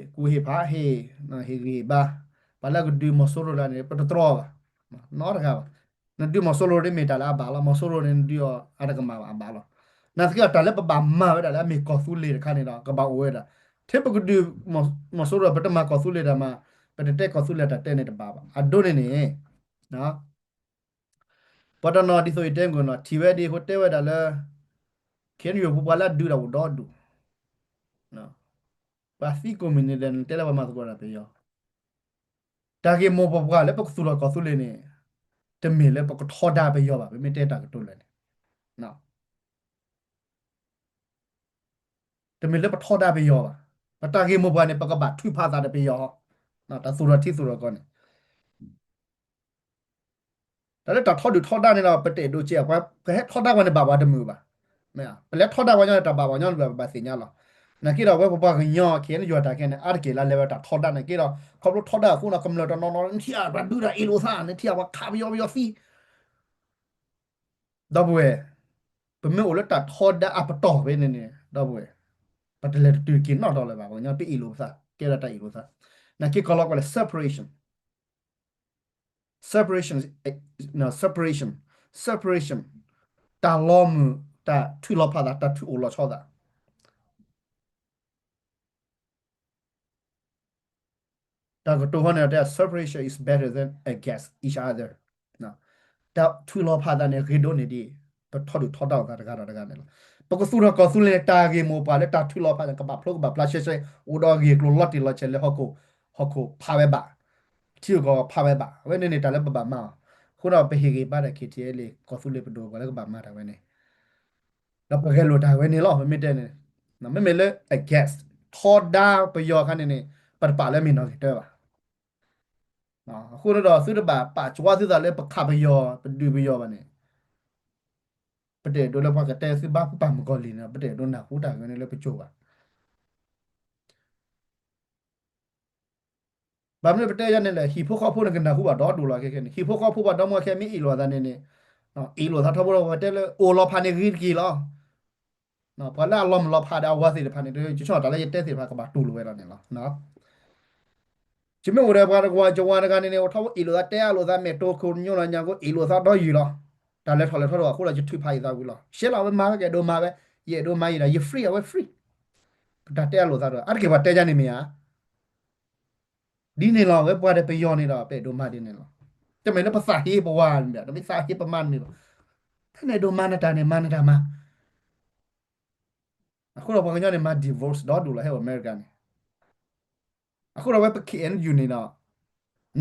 ်ကူၣ်ဟ့ၣ်ဖး ဟ့ၣ်, ဟ့ၣ်ဂံၢ်ဟ့ၣ်ဘါ, ပှၤလၢအကဒုးမီၤစိရိၤလၢန့ၣ် ပတတြီဘၣ်, နီတဂၤဘၣ်. နဒုးမီၤစိရိၤဒ်မ့ၢ်တၢ်လၢအဘၣ်လီၤ. မီၤစိရိၤန့ၣ် နဒုးအီၤအတကမၣ်ဘၣ် အဘၣ်လီၤ. နာ်သက့ဒီး တၢ်လၢပဘၣ်မၤဝဲဒၣ်လၢအမ့ၢ်ကီၢ်သူလ့ၤတခါန့ၣ်ဒီး ကဘၣ်အိၣ်ဝဲဒၣ်. ထဲပကဒုးမီၤစိရိၤ ပတမၤကီၢ်သူလ့ၤတၢ်မၤ, ပတတဲကီၢ်သူလ့ၤတၢ်တဲန့ၣ်တဘၣ်ဘၣ်. အဒိန့ၣ်န့ၣ် ပှၤတနီၤဒ်သိးယတဲမုၢ်နီၤ ထံၣ်ဝဲဒ်အဃိတဲဝဲဒၣ်လၢ ခ့ၣ်အဲၣ်ယူၣ် ပပှၤလၢအဒုးတၢ်အိၣ်ဒီဒူၣ်, ပှၤသံကိးမုၢ်နံၤဒဲး နတဲလၢပှၤမၤသကိးတၢ်ပယီၤ, တၢ်ဂ့ၢ်မိၢ်ပှၢ်ပှၢ်လၢပကသူၣ်ထီၣ်ကီၢ်သူလ့ၤန့ၣ် တမ့ၢ်လၢပကထီဒါပယီၤဘၣ်, ပမ့ၢ်တဲတၢ်ကတိၤလၢာ်န့ၣ် တမ့ၢ်လၢပထီဒါပယီၤဘၣ်. ပတၢ်ဂ့ၢ်မိၢ်ပှၢ်န့ၣ် ပကဘၣ်ထုးဖးသးဒီးပယီၤ, တၢ်သူၣ်ထီၣ်ထံသူၣ်ထီၣ်ကီၢ်န့ၣ် တၢ်လၢတၢ်ထီဒုၣ်ထီဒါန့ၣ်ဒီး ပတအဲၣ်ဒိးကဲ, ပှၤကဟဲထီဒါပှၤန့ၣ် ဘၣ်ပှၤတမုာ်ဘၣ်. မ့ၢ်ဧါ, ပလဲၤထီဒါပှၤညီန့ၣ် တၢ်ဘၣ်ပှၤညီတမုာ်ဘၣ် ပဘၣ်သ့ၣ်ညါလီၤ. နာ်က့ဒီး ဝဲပပှၤကညီ ခ့ၣ်အဲၣ်ယူၣ် တၢ်ခဲန့ၣ် အါတက့ၢ်လၢလဲၤဝဲတၢ်ထီဒါနာ်က့ဒီး ခီဖျိထီဒါအဃိန့ၣ် ကမျၢၢ်တနီၤနီၤ နထံၣ်အပှၤဒုးတၢ်အ့ၣ်လိာ်သး နထံၣ်အပှၤခးပယီၤပယီၤသံ ဒီပုၢ်ဝဲၢ်, ပမ့ၢ်အိၣ်လၢတၢ်ထီဒါအပတီၢ်ဖဲန့ၣ်န့ၣ် ဒီပုၢ်ဝဲၢ်, ပတလဲၤတတုၤက့ၤနီတတီၤလၢၤဘၣ်. ပှၤကညီပအ့ၣ်လိာ်ပသး ကဲဒီးတၢ်အ့ၣ်လိာ်သး, နာ်က့ကီၢ်လီၤကွၢ်လၢ separation, separation, separation, separation, တၢ်လီၤမုၢ် တၢ်ထုးလီၤဖးသး တၢ်ထုးအိၣ်လီၤဆီသး တၢ်ကတိၤဟီန့ၣ်တဲ separation is better than against each other. တၢ်ထုးလီၤဖးသးန့ၣ် ဂ့ၤဒိၣ်န့ၢ်ဒံး ပထီဒုၣ်ထီဒါလိာ်သးတဂၤဒီးတဂၤန့ၣ်လီၤ. ပကသူၣ်ထီၣ်ကီၢ်သူလ့ၤန့ၣ် တၢ်ဂ့ၢ်မိၢ်ပှၢ်လၢတၢ်ထုးလီၤဖးန့ၣ် ကဘၣ်ဖျိကဘၣ်ဖျါရှဲရှဲ အိၣ်ဒီးအဂ့ၢ်အကျိၤလီၤတံၢ်လီၤဆဲးလၢဟီၣ်ခိၣ်, ဟီၣ်ခိၣ်ဖးဝဲဘၣ်, ထံဂုၤကီၢ်ဂၤဖးဝဲဘၣ်. အဝဲန့ၣ်န့ၣ် တၢ်လၢပဘၣ်မၤအီၤ. အဃိဒီးပဟ့ၣ်ဂံၢ်ဘါဒီး ခ့ၣ်ထံၣ်အဲၣ်လ့ၣ် ကီၢ်သူလ့ၤပဒိၣ်ပှၤလၢကဘၣ်မၤတၢ်ဝဲန့ၣ် ဒီးပဂဲၤလိာ်တၢ်ဝဲန့ၣ်လီၤ. ပမ့ၢ်တဲန့ၣ် မ့မ့ၢ်လၢ against ထီဒါပယီၤအခါန့ၣ်န့ၣ် ပတပာ်လၢမ့ၢ်နီၣ်ဂံၢ်တၢဘၣ်. အဃိန့ၣ်ဒီး သုတဘၣ်ပာ်ကွၢ်သုသးလၢပခးပယီၤ ပဒုးပယီၤဘၣ်န့ၣ် ပတအဲၣ်ဒိးလၢပှၤကတဲသုဘၣ်ပာ်မုၢ်ကီၢ်လံၤန့ၣ် ပတအဲၣ်ဒိးနၢ်ဟူတၢ်ဂ့ၢ်န့ၣ်လၢပစိၤဘၣ်. ဘၣ်မနုၤပတဲယၤန့ၣ်လဲၣ်, ဟံၣ်ဖိဃီဖိန့ၣ် ကနၢ်ဟူဘၣ်ဒီဒူၣ်လီၤခဲခဲန့ၣ်. ဟံၣ်ဖိဃီဖိပှၤဒီမါဝၤခဲမ့ၢ်အ့ၣ်လိာ်သးန့ၣ်န့ၣ်, အ့ၣ်လိာ်သးထီဘိဒီး ပတဲလၢအိၣ်လီၤဖးန့ၣ်ဂ့ၤတက့ၢ်လီၤ. ပှၤလၢအလီၤမုၢ်လီၤဖးဒီးအဝၤသ့ၣ်တဖၣ်န့ၣ် ယဆိကမိၣ်တၢ်လၢယတဲသ့ၣ်တဖၣ်ကဘၣ်တူၢ်လိာ်ဝဲလီၤန့ၣ်လီၤ. ယမ့ၢ်အိၣ်ဒီးပှၤတဝၤကဝၤတဂၤန့ၣ်န့ၣ် အိၣ်ထီဘိအ့ၣ်လိာ်သးတဲအလိာ်သး မဲာ်တိခိၣ်ညိလီၤညါကိး အ့ၣ်လိာ်သးဒီယုၢ်လီၤ. တၢ်လဲၤထီၣ်လဲၤထီဒီးအဃိဒီး ယထုးဖးယသးဝံၤလီၤ. ရှဲလီၤဝဲမၤဝဲကအဲၣ်ဒိးမၤဝဲ, ယအဲၣ်ဒိးမၤယံၤဒီး ယ free အဝဲ free. ပတၢ်တဲအလိာ်သးဒီး အါတက့ၢ်ပှၤတဲယၤန့ၣ်မ့ၢ်ဧါ ဒ်န့ၣ်လီၤ. ဝဲပှၤဒီးပယီၤန့ၣ်ဒီး ပအဲၣ်ဒိးမၤဒ်န့ၣ်လီၤ. တမ့ၢ်လၢပသးဟ့ပဝၤမ့ၢ်ဘၣ်, တမ့ၢ်သးဟ့ပမါတမ့ၢ်ဘၣ်. ဖဲန့ၣ်အဲၣ်ဒိးမၤနတၢ်န့ၣ် မၤနတၢ်မၤ. အဃိဒီးပှၤကညီန့ၣ် မၤ divorce ဒီဒူၣ်လီၤ ဟဲအိၣ်အမဲရကၤန့ၣ်. အဃိဒီးဝဲပ ခ့ၣ်အဲၣ်ယူၣ် န့ၣ်ဒီး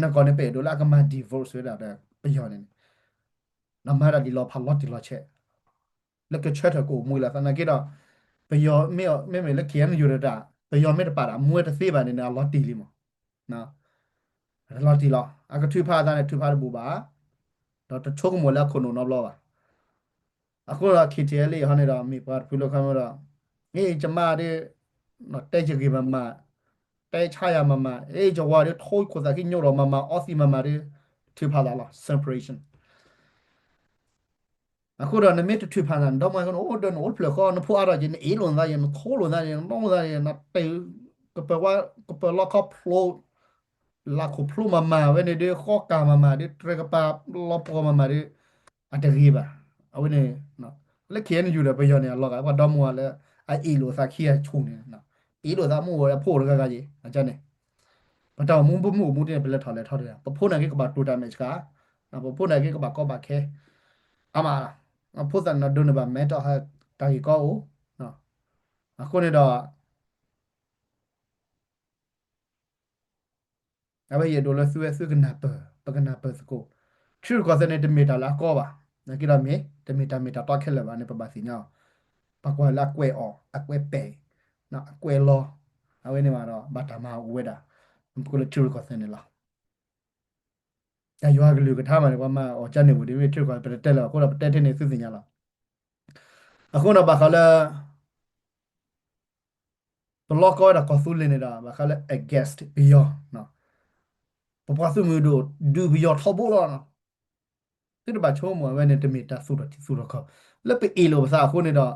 နကီၢ်န့ၣ် ပအဲၣ်ဒိးလၢအကမၤ divorce ဝဲဒၣ်ဒီးပယီၤန့ၣ်န့ၣ်, ဒီးမၤတၢ်ဒ်လီၤဖးလီၤတံၢ်လီၤဆဲး လၢကဆၢထၢၣ်ကအိၣ်မူလီၤသးနာ်က့ဒီး ပယီၤမ့မ့ၢ်လၢ ခ့ၣ်အဲၣ်ယူၣ် ဒီးတၢ် ပယီၤမ့ၢ်တပာ်တၢ်မူဝဲတသ့ဘၣ်န့ၣ်န့ၣ် အလီၤတံၢ်လံမး, အလီၤတံၢ်လီၤ. အကထုးဖးအသးန့ၣ် ထုးဖးတဘူၣ်ဘၣ်, ဒီးတဆိကမိၣ်လၢအခိၣ်နူာ်နီတဘျီဘၣ်. အဃိဒီး ခ့ၣ်ထံၣ်အဲၣ်လ့ၣ် ဟီန့ၣ်ဒီး မ့ၢ်ပှၤတဖုလၢခီမ့ၢ်ဒီး အ့ၣ် ကမါဒီး တဲယဂ့ၢ်မၤမၤ, တဲဆါယၤမၤမၤ, အ့ၣ် ယဝၤဒီး ထိခိၣ်သးခံညိဒီးမၤမၤ အီသံးမၤမၤဒီး ထုးဖးသးလီၤ separation. အဃိဒီးနမ့ၢ်တထုးဖးသးန့ၣ် ဒီမါကနအိၣ်ဒီးနအိၣ်တဖျၢၣ်ဃီ နဖိအါထီၣ်က့ၤ နအ့ၣ်လိာ်သးယဲ နခိးလိာ်သးယဲ နနီၢ်လိာ်သးယဲ နတဲ ကပၢၤဝါ ကပၢၤလီခီဖျိ လၢခိၣ်ဖျိမၤမၤဝဲန့ၣ်ဒီး ဃီကၢ်မၤမၤဒီး တြဲၤကပၤလီၤပှီၢ်မၤမၤဒီး အတဂ့ၤဘၣ်. အဝဲန့ၣ် လၢ ခ့ၣ်အဲၣ်ယူၣ် ဒီးပယီၤန့ၣ် အလီၤဂာ် ပှၤဒီမါဝၤလၢ အအ့ၣ်လိာ်သးခံအဆူၣ်န့ၣ် အ့ၣ်လိာ်သးမ့ၢ်အိၣ်ဝဲဒၣ်ဖိတဂၤဂၤယဲ အကန့ၣ် ပတၢ်အိၣ်မူပမုၢ်အိၣ်မူတန့ၣ် ပလဲၤထီၣ်လဲၤထီၣ်တဂၤ ပဖိန့ၣ်က့ၤကဘၣ်တူၢ်တၢ်မဲာ်ဆှး, ပဖိန့ၣ်က့ၤကဘၣ်ကီဘၣ်ခဲ, အါမး, ဖိသၣ်န့ၣ်ဒိးန့ၢ်ဘၣ် mental health တၢ်ဂ့ၢ်ကီအိၣ်, အဃိန့ၣ်ဒီး အဝဲယအဲၣ်ဒိးလၢသုဝဲသုကနၢ်ပၢၢ်, ပကနၢ်ပၢၢ်သကိး, ထံရူၢ်ကီၢ်သဲးန့ၣ် တမ့ၢ်တၢ်လၢအကီဘၣ်, နာ်က့ဒီးမ့ၢ် တမ့ၢ်တၢ်မ့ၢ်တၢ်တီခဲလၢာ်ဘၣ်န့ၣ် ပဘၣ်သ့ၣ်ညါအီၤ, ပကွၢ်လၢအကွဲးအီၤ အကွဲးပဲာ်, အကွဲးလီၤ, အဝဲန့ၣ်မးဒီး ဘၣ်တၢ်မၤအိၣ်ဝဲဒၣ်, မ့ၢ်လၢထံရူၢ်ကီၢ်သဲးန့ၣ်လီၤ. တၢ်ယွၤကလုၢ်ကထါမးန့ၣ် ပှၤမၤအီၣ်ကန့ၣ်ဝံၤဒီး မ့ၢ်ထံရူၢ်ကီၢ်သဲး ပတတဲလၢၤဘၣ် အဃိဒီး ပတဲထဲန့ၣ်သုသ့ၣ်ညါလီၤ. အဃိန့ၣ် ဘၣ်ဃးလၢ ပလီၢ်ကီဝဲဒၣ်ကီၢ်သူလ့ၤန့ၣ်ဒီး ဘၣ်ဃးလၢ against ပယီၤ, ပပှၤသုးမုၢ်ဒိၣ် ဒုးပယီၤထီဘိလီၤ. သုတဘၣ်ဆိကမိၣ်အဝဲန့ၣ် တမ့ၢ်တၢ်သူၣ်ထီၣ်ထံသူၣ်ထီၣ်ကီၢ်, လၢပအ့ၣ်လိာ်ပသးအဃိန့ၣ်ဒီး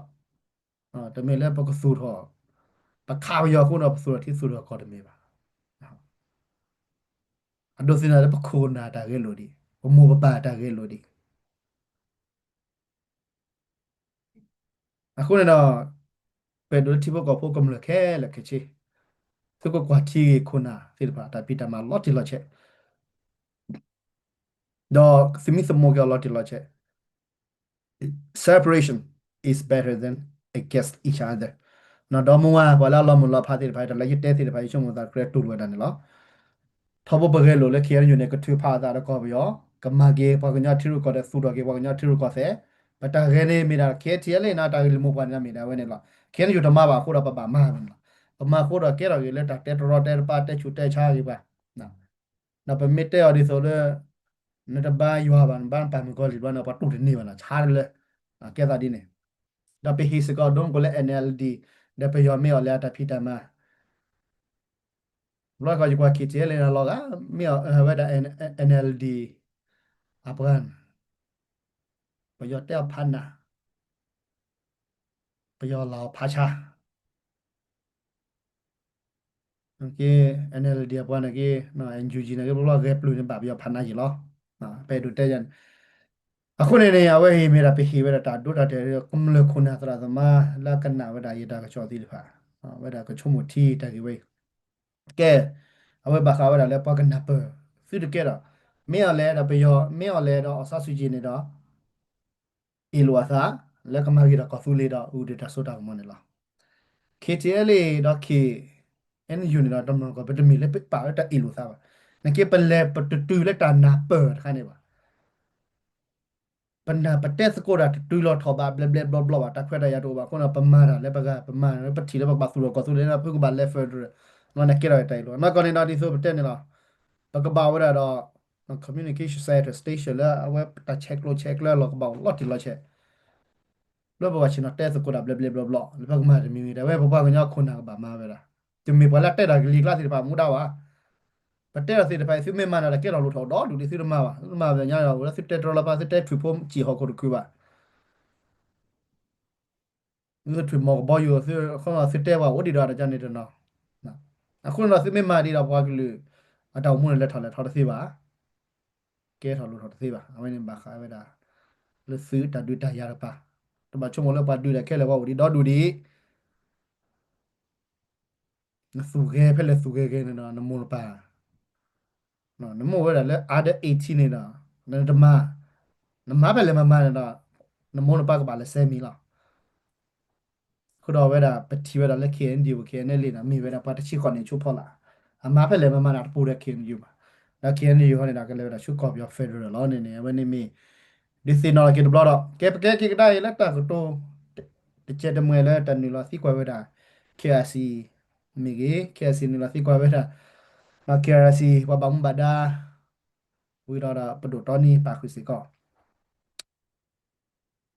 တမ့ၢ်လၢပကသူၣ်ထီၣ် ပခးပယီၤအဃိဒီး ပသူၣ်ထီၣ်ထံသူၣ်ထီၣ်ကီၢ်တမ့ၢ်ဘၣ်. အဒိးသန့ၤလၢပခိၣ်ပနၢ်တၢ်ဂဲၤလိာ်ဒံး, ပမိၢ်ပပၢ်တၢ်ဂဲၤလိာ်ဒံး. အဃိန့ၣ်ဒီး ပအဲၣ်ဒိးလၢထံဖိကီၢ်ဖိကမျၢၢ်ခဲလၢာ်ခဲဆ့ သုကကွၢ်ထံဂ့ၢ်ခိၣ်နၢ်သ့ၣ်တဖၣ် တၢ်ဖံးတၢ်မၤလီၤတံၢ်လီၤဆဲး ဒီးသုမ့ၢ်သမူက့ၤအီၤလီၤတံၢ်လီၤဆဲး separation is better than against each other. နီၢ်ဒီမါဝၤ ပှၤလၢအလီၤမုၢ်လီၤဖးသ့ၣ်တဖၣ် တၢ်လၢယတဲသ့ၣ်တဖၣ် ယဆိကမိၣ်သးကြၢးတူၢ်လိာ်ဝဲဒၣ်န့ၣ်လီၤ. ထီဘိပဂဲၤလိာ်လၢ K N U န့ၣ် ကထုးဖးအသးဒီးကီၢ်ပယီၤ, ကမၤက့ၤပှၤကညီထံရူၢ်ကီၢ်သဲး သူၣ်ထီၣ်က့ၤပှၤကညီထံရူၢ်ကီၢ်သဲး, ပတၢ်ဂဲၤန့ၣ်မ့ၢ်ဒၣ် K T L A န့ၣ် တၢ်ဂ့ၢ်လၢမိၢ်ပှၢ်န့ၣ်မ့ၢ်ဒၣ်ဝဲန့ၣ်လီၤ. K N U တမၤဘၣ်အဃိဒီးပဘၣ်မၤဝဲန့ၣ်လီၤ. ပမၤအဃိဒီးကဲထီၣ်က့ၤလၢတၢ်တဲတရီတဲတပါ တဲဆူးတဲဆါက့ၤပှၤ ဒီးပမ့ၢ်တဲအီၤဒ်သိးလၢ နတဘါယွၤဘၣ် နဘါနပာ်မုၣ်ကီၤလံၢ်ဘျီန့ၣ် ပှၤတူၢ်တန့ၢ်ဘၣ်နီၤ ဆါတလၢ ကဲသးဒ်န့ၣ်, ဒီးပဟ့ၣ်စ့ၢ်ကီးဒိကီၢ်လၢ N L D ဒီးပယီၤမ့ၢ်အီၤလၢအတၢ်ဖံးတၢ်မၤ, ဘျီကီးယကွၢ် K T L A န့ၣ်လီၤဂာ် မ့ၢ်အီၤဝဲဒၣ် N L D အပှၤန့ၣ် ပယီၤတဲအီၤဖးနး ပယီၤလၢအီၤဖးဆါ နက့ N L D အပှၤန့ၣ်က့ N U G န့ၣ်က့ ဘျီဘျီဂဲၤပျုၢ်န့ၣ် ဘၣ်ပယီၤဖးနးယံာ်လီၤ. ပအဲၣ်ဒိးတဲယၤန့ၣ်, အဃိန့ၣ်န့ၣ် အဝဲအံၤမ့ၢ်ဒၣ်ပဟ့ၣ်ဝဲဒၣ်တၢ်ဒိတၢ်တဲာ် ကမျၢၢ်ခိၣ်နၢ်သရၣ်သမါ လၢအကနၣ်ဝဲဒၣ်ယတၢ်ကစီၣ်သ့ၣ်တဖၣ်, ဝဲဒၣ်ကဆိကမိၣ်ထံတၢ်ဂ့ၢ်ဝဲအံၤ, ကဲ, အဝဲဘၣ်ဃးဝဲဒၣ်လၢပှၤကနၢ်ပၢၢ် သုတကဲဒီး မ့ၢ်အီၤလဲၣ်ဒီးပယီၤ မ့ၢ်အီၤလဲၣ်ဒီး အောင်ဆန်းစုကြည် န့ၣ်ဒီး အ့ၣ်လိာ်အသး လၢကမၤဂ့ၤဒီးကီၢ်သူလ့ၤဒီး အူဒ့တၢ်စိတၢ်ကမီၤန့ၣ်လီၤ. K T L A ဒီး K N U န့ၣ်ဒီး တမၤကီး ပတမ့ၢ်လၢပပာ်လၢတၢ်အ့ၣ်လိာ်သးဘၣ်. နက့ပလဲၤပတတုၤလၢတၢ်နၢ်ပၢၢ်တခါန့ၣ်ဘၣ်. ပနၢ်ပတဲသကိးတၢ်တတုၤလီၤထီၣ်ဘၣ် ဘျဲဘျဲဘျီဘျီဘၣ် တၢ်ခွဲးတၢ်ယာ်တအိၣ်ဘၣ်အဃိန့ၣ် ပမၤတၢ်လၢပဂၤ ပမၤလၢပထံၣ်လၢပကဘၣ်သူၣ်ထီၣ်ကီၢ်သူလ့ၤလၢဖုကဘၣ်လဲၤ federal လီၤန့ၣ်ကဲထီၣ်တၢ်အ့ၣ်လိာ် နီၢ်ကီၢ်န့ၣ်ဒီးဒ်သိးပတဲန့ၣ်လီၤ. ပကဘၣ်ဝဲဒၣ်ဒီး communication center station လၢအဝဲတၢ်ဆဲးကျိးဆဲးကျၢလီၤကဘၣ်အိၣ်လီၤတံၢ်လီၤဆဲး လၢပဝဲဆ့ၣ်နီၤတဲသကိးတၢ်ဘျဲဘျဲဘျီဘျီ လၢပကမၤတမံၤမံၤ တၢ်ဝဲပပှၤကညီခိၣ်နၢ်ကဘၣ်မၤဝဲဒၣ် တမ့ၢ်ပှၤလၢအတဲတၢ်ကလံၤကျါသ့ၣ်တဖၣ်မူဒါဘၣ်. ပတဲတၢ်သ့ၣ်တဖၣ်အံၤ သုမ့ၢ်မၤနၢၤတၢ်ကဲထီၣ်လိၣ်ထီၣ်ဒီဒူၣ်ဒံး သုတမၤဘၣ် သုတမၤဘၣ်ညါဒီး ဝဲလၢသုတဲတြီလၢပှၤ သုတဲထွံၣ်ဖိစံၣ်ဟီၣ်ခိၣ်တခုဘၣ် သုထွံၣ်မီၢ်ကဘီယူၤ သုတဲပှၤအိၣ်ဒံးဒီးတၢ်ကန့ၣ်တနီၤ အဃိန့ၣ်ဒီးသုမ့ၢ်မၤဒံးဒီးပှၤကလုာ် အတၢ်အိၣ်မူန့ၣ်လဲၤထီၣ်လဲၤထီတသ့ဘၣ် ကဲထီၣ်လိၣ်ထီၣ်တသ့ဘၣ် အဝဲန့ၣ်ဘၣ်ဃးဝဲဒၣ် လၢသုတၢ်ဒုးတၢ်ယၤတပၤ တဘၣ်ဆိကမိၣ်လၢပှၤဒုးတၢ်ခဲလၢာ်ပှၤအိၣ်ဒံးဒီဒူၣ်ဒံး နသူၣ်ဂဲၤဖဲလဲၣ်သူၣ်ဂဲၤဂဲၤန့ၣ်ဒီး နမိၢ်နပၢ် နမ့ၢ်အိၣ်ဝဲဒၣ်လၢ under eighteen န့ၣ်ဒီး နတမၤ နမၤဖဲလဲၣ်မၤမၤန့ၣ်ဒီး နမိၢ်နပၢ်ကဘၣ်လဲၤစဲမံၤလီၤ. အဃိဒီးဝဲဒၣ် ပထံၣ်ဝဲဒၣ်လၢ K N D O K N L A န့ၣ် မ့ၢ်ဝဲဒၣ်ပှၤတဆံဃိးန့ၣ်ဆိဖီလာ် အမၤဖဲလဲၣ်မၤမၤန့ၣ် တပူၤဒီး K N U ဘၣ် ဒီး K N U ဟီန့ၣ်ဒီး ကလဲၤဝဲဒၣ်ဆူကီၢ်ပယီၤ federal လီၤန့ၣ်န့ၣ် အဝဲန့ၣ်မ့ၢ် ဒုးသ့ၣ်နီၣ်လီၤက့ၤတဘျီဒီး ကဲပကဲက့ၤကဒါအံၤလၢတၢ်ကတိၤ တကဲတမှဲလၢတၢ်နုာ်လီၤသံကွၢ်ဝဲဒၣ် K I C မ့ၢ်ဂ့ၤ K I C နုာ်လီၤသံကွၢ်ဝဲဒၣ် ဒီး K I C ပှၤဘၣ်မူဘၣ်ဒါ ဝံၤဒီးဒီးပဒိၣ်တီနံၤပာ်ဃုာ်စ့ၢ်ကီး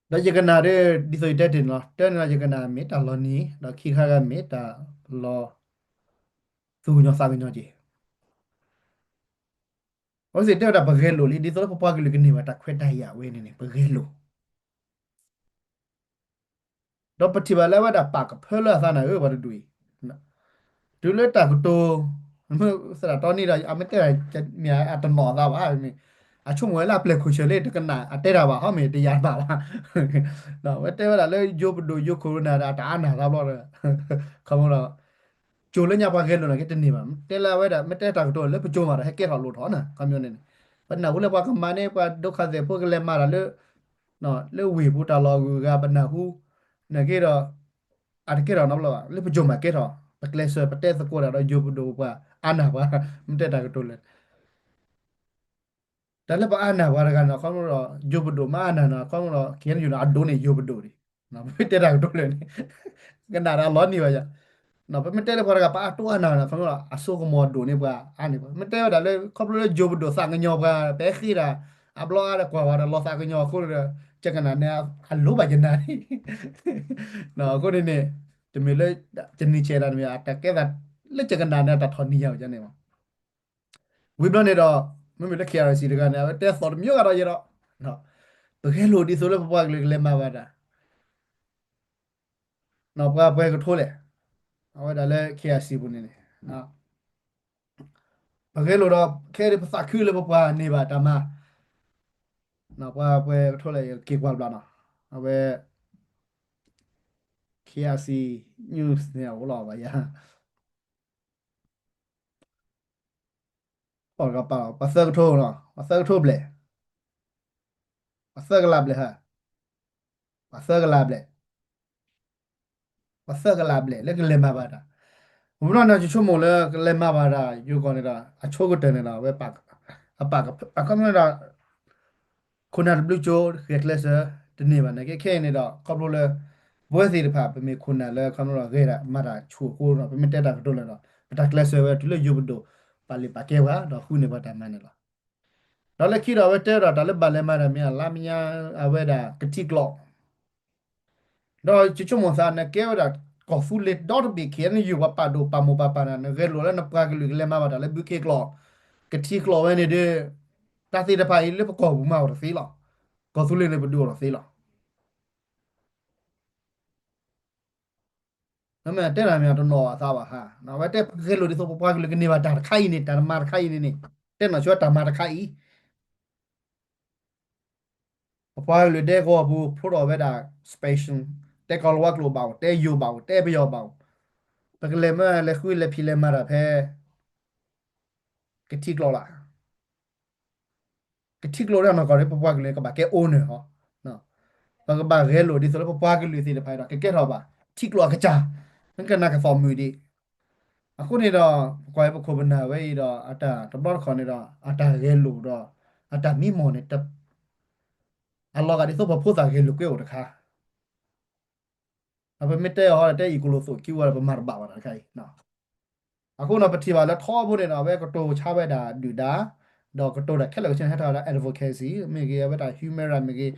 ဒီးယကနၣ်ဒီး ဒ်သိးယတဲတ့ၢ်န့ၣ်လီၤ တၢ်န့ၣ်လီၤ ယကနၣ်မ့ၢ်တၢ်လီၤနံၤ ဒီးခံခါဂၤမ့ၢ်တၢ်လီၤ သူၣ်ကညီၤသးကညီၤက့ၤ အဝဲသ့ၣ်တဲဝဲဒၣ်ပဂဲၤလိာ်လံ ဒ်သိးလၢပပှၤကလုာ်ကန့ၢ်ဘၣ်တၢ်ခွဲးတၢ်ယာ်ဝဲန့ၣ်န့ၣ် ပဂဲၤလိာ် ဒီးပထံၣ်ဘၣ်လၢအဝဲဒၣ်ပာ်ကဖၢလၢအသးနၤဧၢ ပှၤတဒူၣ်အံၤ တုၤလၢတၢ်ကတိၤ မ့ၢ်သရၣ်တီနံၤဒီး အမ့ၢ်တဲ မ့ၢ်အတနီၣ်အသးဘၣ် မ့ၢ် အဆိကမိၣ်ဝဲလၢအပျဲၢ်ခိၣ်ဆၢလၢတကနၣ်အတဲတၢ်ဘၣ် ဟီမ့ၢ်တယာ်ဘၣ်ဘၣ် ဝဲတဲဝဲဒၣ်လၢယိၤပဒိၣ်ယိၤခိၣ်နၢ်ဒီးတၢ်အါနၢ်သးဘျီဒီး ခီမဒီး ကၠိလၢညါပှၤဂဲၤလိာ်န့ၣ်က့တန့ၢ်ဘၣ် တဲလၢအဝဲဒၣ် မ့ၢ်တဲတၢ်ကတိၤလၢပကၠိမးဒီး ဟဲကဲထီၣ်လိၣ်ထီၣ်နၤ ခီမန့ၣ်န့ၣ် ပနၢ်ဟူလၢပှၤကမၤန့ၢ်ပှၤဒုက္ခသည်ဖိကလဲၤမၤတၢ်လၢ လၢဝ့ၢ်ပူၤတၢ်လီၢ်အဂုၤအဂၤပနၢ်ဟူ နာ်က့ဒီး အတကဲထီၣ်နီတဘျီဘၣ် လၢပကၠိမးကဲထီၣ် ပကျဲးစၢးပတဲသကိးတၢ်ဒီးယိၤပဒိၣ်ပှၤအါနၢ်ပှၤ မ့ၢ်တဲတၢ်ကတိၤလဲၣ် တၢ်လၢပအါနၢ်ပှၤတဂၤန့ၣ် အခီမဒီး ယိၤပဒိၣ်မ့ၢ်အါနၢ်န့ၣ် အခီမဒီး K N U န့ၣ် အဒိးန့ၢ်ယိၤပဒိၣ်ဒံး ပမ့ၢ်တဲတၢ်ကတိၤလဲၣ်န့ၣ် ကနၣ်တၢ်လီၤနံၤဘၣ်ယၤ ပမ့ၢ်တဲလၢပှၤတဂၤပအါတိအါနၢ်န့ၣ် အခီမဒီး အစိကမီၤဒိၣ်န့ၢ်ပှၤအါန့ၢ်ပှၤ မ့ၢ်တဲဝဲဒၣ်လၢ ခီဖျိလၢယိၤပဒိၣ်သးကညီၤပှၤ ပဲဃ့တၢ် အဘျီအါဒီးကွၢ်ဝဲဒီးလီၤသးကညီၤအဃိဒီး ယကနၣ်န့ၣ် အလိၤဘၣ်ယနၢ်န့ၣ် အဃိန့ၣ်န့ၣ် တမ့ၢ်လၢ ယနံၤဆဲးတၢ်တမ့ၢ် အတၢ်ကဲသး လၢယကနၣ်န့ၣ် အတၢ်ထီၣ်နံၤယၤဘၣ်န့ၣ် ဝံၤဘျီန့ၣ်ဒီး မ့မ့ၢ်လၢ K R C တဂၤန့ၣ် အဝဲတဲသီၣ်တမံၤဂၤဒီးယဲဒီး ပဂဲၤလိာ်ဒ်သိးလၢပပှၤကလုာ်ကလဲၤမၤဘၣ်တၢ် ပှၤပှဲၤကထိလဲၣ် အဝဲဒၣ်လၢ K I C ပူၤန့ၣ်န့ၣ် ပဂဲၤလိာ်ဒီး ခဲအံၤပသးခုလၢပပှၤန့ၢ်ဘၣ်တၢ်မၤ, ပှၤပှဲၤကထိလၢယက့ၤကွၢ်ဘျီနီၤ, အဝဲ K I C news န့ၣ်အအိၣ်လီၤဘၣ်ယၤ ပှၤသၢကထိနီၤ, ပှၤသၢကထိဘျဲၣ်, ပှၤသၢကလးဘျဲၣ်ဟါ, ပှၤသၢကလးဘျဲၣ်, ပှၤသၢကလးဘျဲၣ်လၢကလဲၤမၤဘၣ်တၢ်, ပမ့ၢ်နီၢ်န့ၣ် ယဆိကမိၣ်လၢကလဲၤမၤဘၣ်တၢ် ယိၤကီၢ်န့ၣ်ဒီး အဆိကတၢၢ်န့ၣ်ဒီး အဝဲ အခီပညီဒီး ခိၣ်နၢ်တဘျုးကၠိ ဂဲၤကျဲးစၢး တန့ၢ်ဘၣ်နာ်က့ ခဲအံၤန့ၣ်ဒီး ခီဖျိလၢ ပဝဲသ့ၣ်တဖၣ် ပမ့ၢ်ခိၣ်နၢ်လၢခီဖျိဒီးဂဲၤဒၣ်မၤတၢ်ဆူၣ်အဃိဒီး ပမ့ၢ်တဲတၢ်ကတိၤလၢဒီး ပတၢ်ကျဲးစၢးဝဲတုၤလၢယိၤပဒိၣ် ပာ်လုၢ်ပာ်ကဲပှၤ ဒီးဃုန့ၢ်ပှၤတၢ်မၤန့ၣ်လီၤ. ဒီးလၢခံဒီးအဝဲတဲဒီးတၢ်လၢဘၣ်လဲၤမၤတၢ်မ့ၢ်အလါမညါ အဝဲဒၣ်ကထံကျိး ဒီးယဆိကမိၣ်သးန့ၣ် ကဲဝဲဒၣ် ကီၢ်သူလ့ၤဒီတဘ့ၣ် ခဲအံၤန့ၣ် ယိၤပှၤပာ်ဒိၣ်ပာ်မိၢ်ပာ်ပၢ်န့ၣ် နဂဲၤလိာ်လၢနပှၤကလုာ်ကလဲၤမၤဘၣ်တၢ်လၢဘုခ့ကျိး ကထံကျိးဝဲန့ၣ်ဒီး တၢ်သ့ၣ်တဖၣ်အံၤလၢပကီၢ်ပူၤမၤအီၤတသ့လီၤ. ကီၢ်သူလ့ၤန့ၣ်ပဒုးအီၤတသ့လီၤ. မ့ၢ်တဲတၢ်မ့ၢ်တနီၤအသးဘၣ်ဟါ, အဝဲတဲပဂဲၤလိာ်ဒ်သိးပပှၤကလုာ်ကန့ၢ်ဘၣ်တၢ်တခါအံၤန့ၣ် တၢ်တမၤတခါအံၤန့ၣ်န့ၣ် တဲနီၢ်ဆိတၢ်မၤတခါအံၤ ပပှၤကလုာ်ဒဲကဝီၤပူၤ ဖျိထီၣ်ဝဲဒၣ် special တဲကီၢ်လၤဝါကျိာ်ဘၣ်အိၣ် တဲယိၤဘၣ်အိၣ် တဲပယီၤဘၣ်အိၣ် ပကလဲၤမ့ၢ်လဲၤဃုလဲၤဖံးလဲၤမၤတၢ်ဖဲ ကထံကျိးလၢ ကထံကျိးတၢ်နီၢ်ကီၢ်ဒီး ပပှၤကလုာ်န့ၣ် ကဘၣ်ကဲ owner ဟီ, ပကဘၣ်ဂဲၤလိာ်ဒ်သိးလၢပပှၤကလုာ်သ့ၣ်တဖၣ်ဒီး ကကဲထီၣ်ဘၣ် ထံကျိးအကစၢ် မ့ၢ်ကနၣ်ကသီၣ်မုာ်ဒံး အဃိန့ၣ်ဒီး ပကွၢ်ပခိၣ်ပနၢ်ဝဲအံၤဒီး အတၢ်တဘျီတခီၣ်န့ၣ်ဒီး အတၢ်ဂဲၤလိာ်ဒီး အတၢ်မံမီၢ်န့ၣ် အလီၤဂာ်ဒ်သိးပဖိသၣ်ဂဲၤလိာ်ကွဲအိၣ်တခါ ပမ့ၢ်တဲအီၤဟီဒီး တဲအံၤကလိာ်သိးခံဝဲဒီး ပမၤတဘၣ်ဘၣ်တၢ်တခါအံၤ အဃိန့ၣ် ပထံၣ်ဘၣ်လၢထီဘိန့ၣ်ဒီး အဝဲကတိၤဆါဝဲဒၣ်ဒုၣ်ဒါ ဒီးကတိၤတၢ်ခဲလၢာ်ကဆၢဟဲထီၣ်ဝဲဒၣ် advocacy မ့ၢ်ဂ့ၤ အဝဲဒၣ် human right မ့ၢ်ဂ့ၤ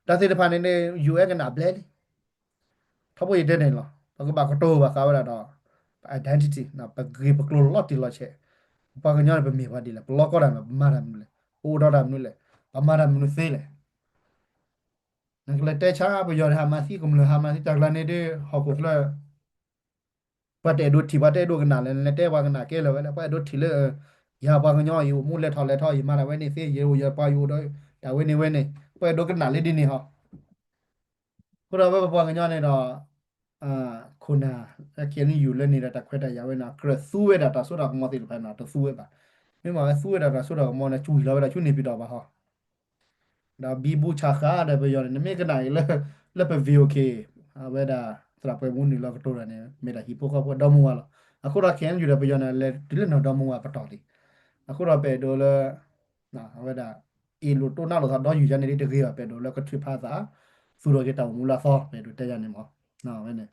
တၢ်သ့ၣ်တဖၣ်န့ၣ်န့ၣ် UN ကနၣ်ဘျဲလံ ထီဘိယတဲန့ၣ်လီၤ ပကဘၣ်ကတိၤဘၣ်ဃးဝဲဒၣ်ဒီး ပ identity ပဂ့ၢ်ပကျိၤလီၤတံၢ်လီၤဆဲး ပပှၤကညီန့ၣ် ပမ့ၢ်ပှၤဒ်လဲၣ် ပလီၢ်ကီၢ်တၢ်မ့ၢ် ပမၤတၢ်မနုၤလဲၣ် ပအိၣ်ဒီးတၢ်မနုၤလဲၣ် ပမၤတၢ်မနုၤသ့လဲၣ် နကလဲၤတဲဆါ ပယီၤန့ၣ်ဟးမၤသံ ကမျၢၢ်ဟးမၤသံ တၢ်ကျါန့ၣ်ဒီး ဟီၣ်ခိၣ်ချၢ ပှၤတအဲၣ်ဒိးထံၣ် ပှၤတအဲၣ်ဒိးကနၣ်လဲၣ် နတဲပှၤကနၣ်ကဲလၢာ်ဝဲလဲၣ် ပှၤအဲၣ်ဒိးထံၣ်လၢ ယၤပှၤကညီ ယအိၣ်မူလဲၤထီၣ်လဲၤထီ ယမၤတၢ်ဝဲန့ၣ်သ့ ယအိၣ်ယပှၤယအိၣ်ဒီး တၢ်ဝဲန့ၣ်ဝဲန့ၣ် ပှၤအဲၣ်ဒိးကနၣ်လၢဒ်န့ၣ်ဟီ အဃိဒီးဝဲပပှၤကညီန့ၣ်ဒီး ခိၣ်နၢ် KNU လၢန့ၣ်ဒီးတၢ်ခွဲးတၢ်ယာ်ဝဲန့ၣ် ကြၢးသူဝဲဒၣ်တၢ်စိတၢ်ကမီၤသ့ၣ်တဖၣ်န့ၣ် တသူဝဲဘၣ်. မ့ၢ်မ့ၢ်ဝဲသူဝဲဒၣ်တၢ်စိတၢ်ကမီၤန့ၣ် ကွံာ်လီၤဝဲဒၣ်ဆူန့ၣ်ပံၤဒီးဘၣ်ဟီ ဒီးဘံဘူဆးဃာ်ဒီးပယီၤန့ၣ် နမ့ၢ်ကနၣ်အံၤလၢ လၢပ VOA အဝဲဒၣ် သရၣ်ပှဲၤမူနုာ်လီၤကတိၤတၢ်န့ၣ် မ့ၢ်ဒၣ်ဟံၣ်ဖိဃီဖိဒီမါဝၤလီၤ. အဃိဒီး KNU ဒီးပယီၤန့ၣ် လဲၤတုၤလၢနီၢ်ဒီမါဝၤပတီၢ်လံ. အဃိဒီးပအဲၣ်ဒိးလၢ အဝဲဒၣ် အ့ၣ်လိာ်တိၢ်နါလိာ်သးဒီယုၢ်ယါန့ၣ် တဂ့ၤဘၣ် ပအဲၣ်ဒိးလၢကထုးဖးသး သူၣ်ထီၣ်က့ၤတၢ်အိၣ်မူလၢအသီ ပအဲၣ်ဒိးတဲယၤန့ၣ်မး ဝဲန့ၣ်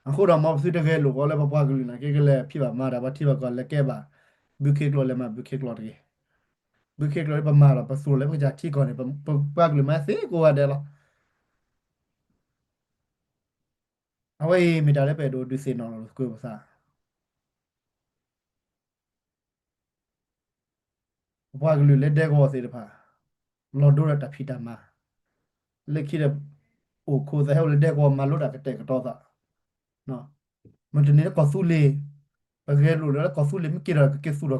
အဃိဒီးမ်ပသုတဂဲၤလိာ်ကီးလၢပပှၤကလုာ်နာ်က့ ကလဲၤဖံးဘၣ်မၤတၢ် ပှၤထံပှၤကီၢ်လဲၤကဲဘၣ် ဘုခ့ကျိာ်လဲၤမၤဘုခ့ကျိာ်တဂ့ၤ. ဘုခ့ကျိာ်လၢပမၤဒီး ပသူၣ်ထီၣ်လၢပကစၢ်ထံကီၢ်န့ၣ် ပပှၤကလုာ်မၤသ့ကိးဂၤဒဲးလီၤ. အဝဲအံၤမ့ၢ်တၢ်လၢပအဲၣ်ဒိးဒုးသ့ၣ်နီၣ်လိာ်သကိးပသး ပပှၤကလုာ်လၢဒဲကဝီၤသ့ၣ်တဖၣ် လီၤဒိဒီးတၢ်ဖံးတၢ်မၤ လၢခံဒီး အိၣ်ခိးသးဟဲအိၣ်လၢဒဲကဝီၤ မၤလိတၢ်ကတဲာ်ကတီၤသး မ့ၢ်တန့ၢ်လၢကီၢ်သူလ့ၤ ပဂဲၤလိာ်လၢကီၢ်သူလ့ၤ မ့ၢ်က့ၤဒီးကက့ၤသူၣ်ဒီးကီၢ်သူလ့ၤ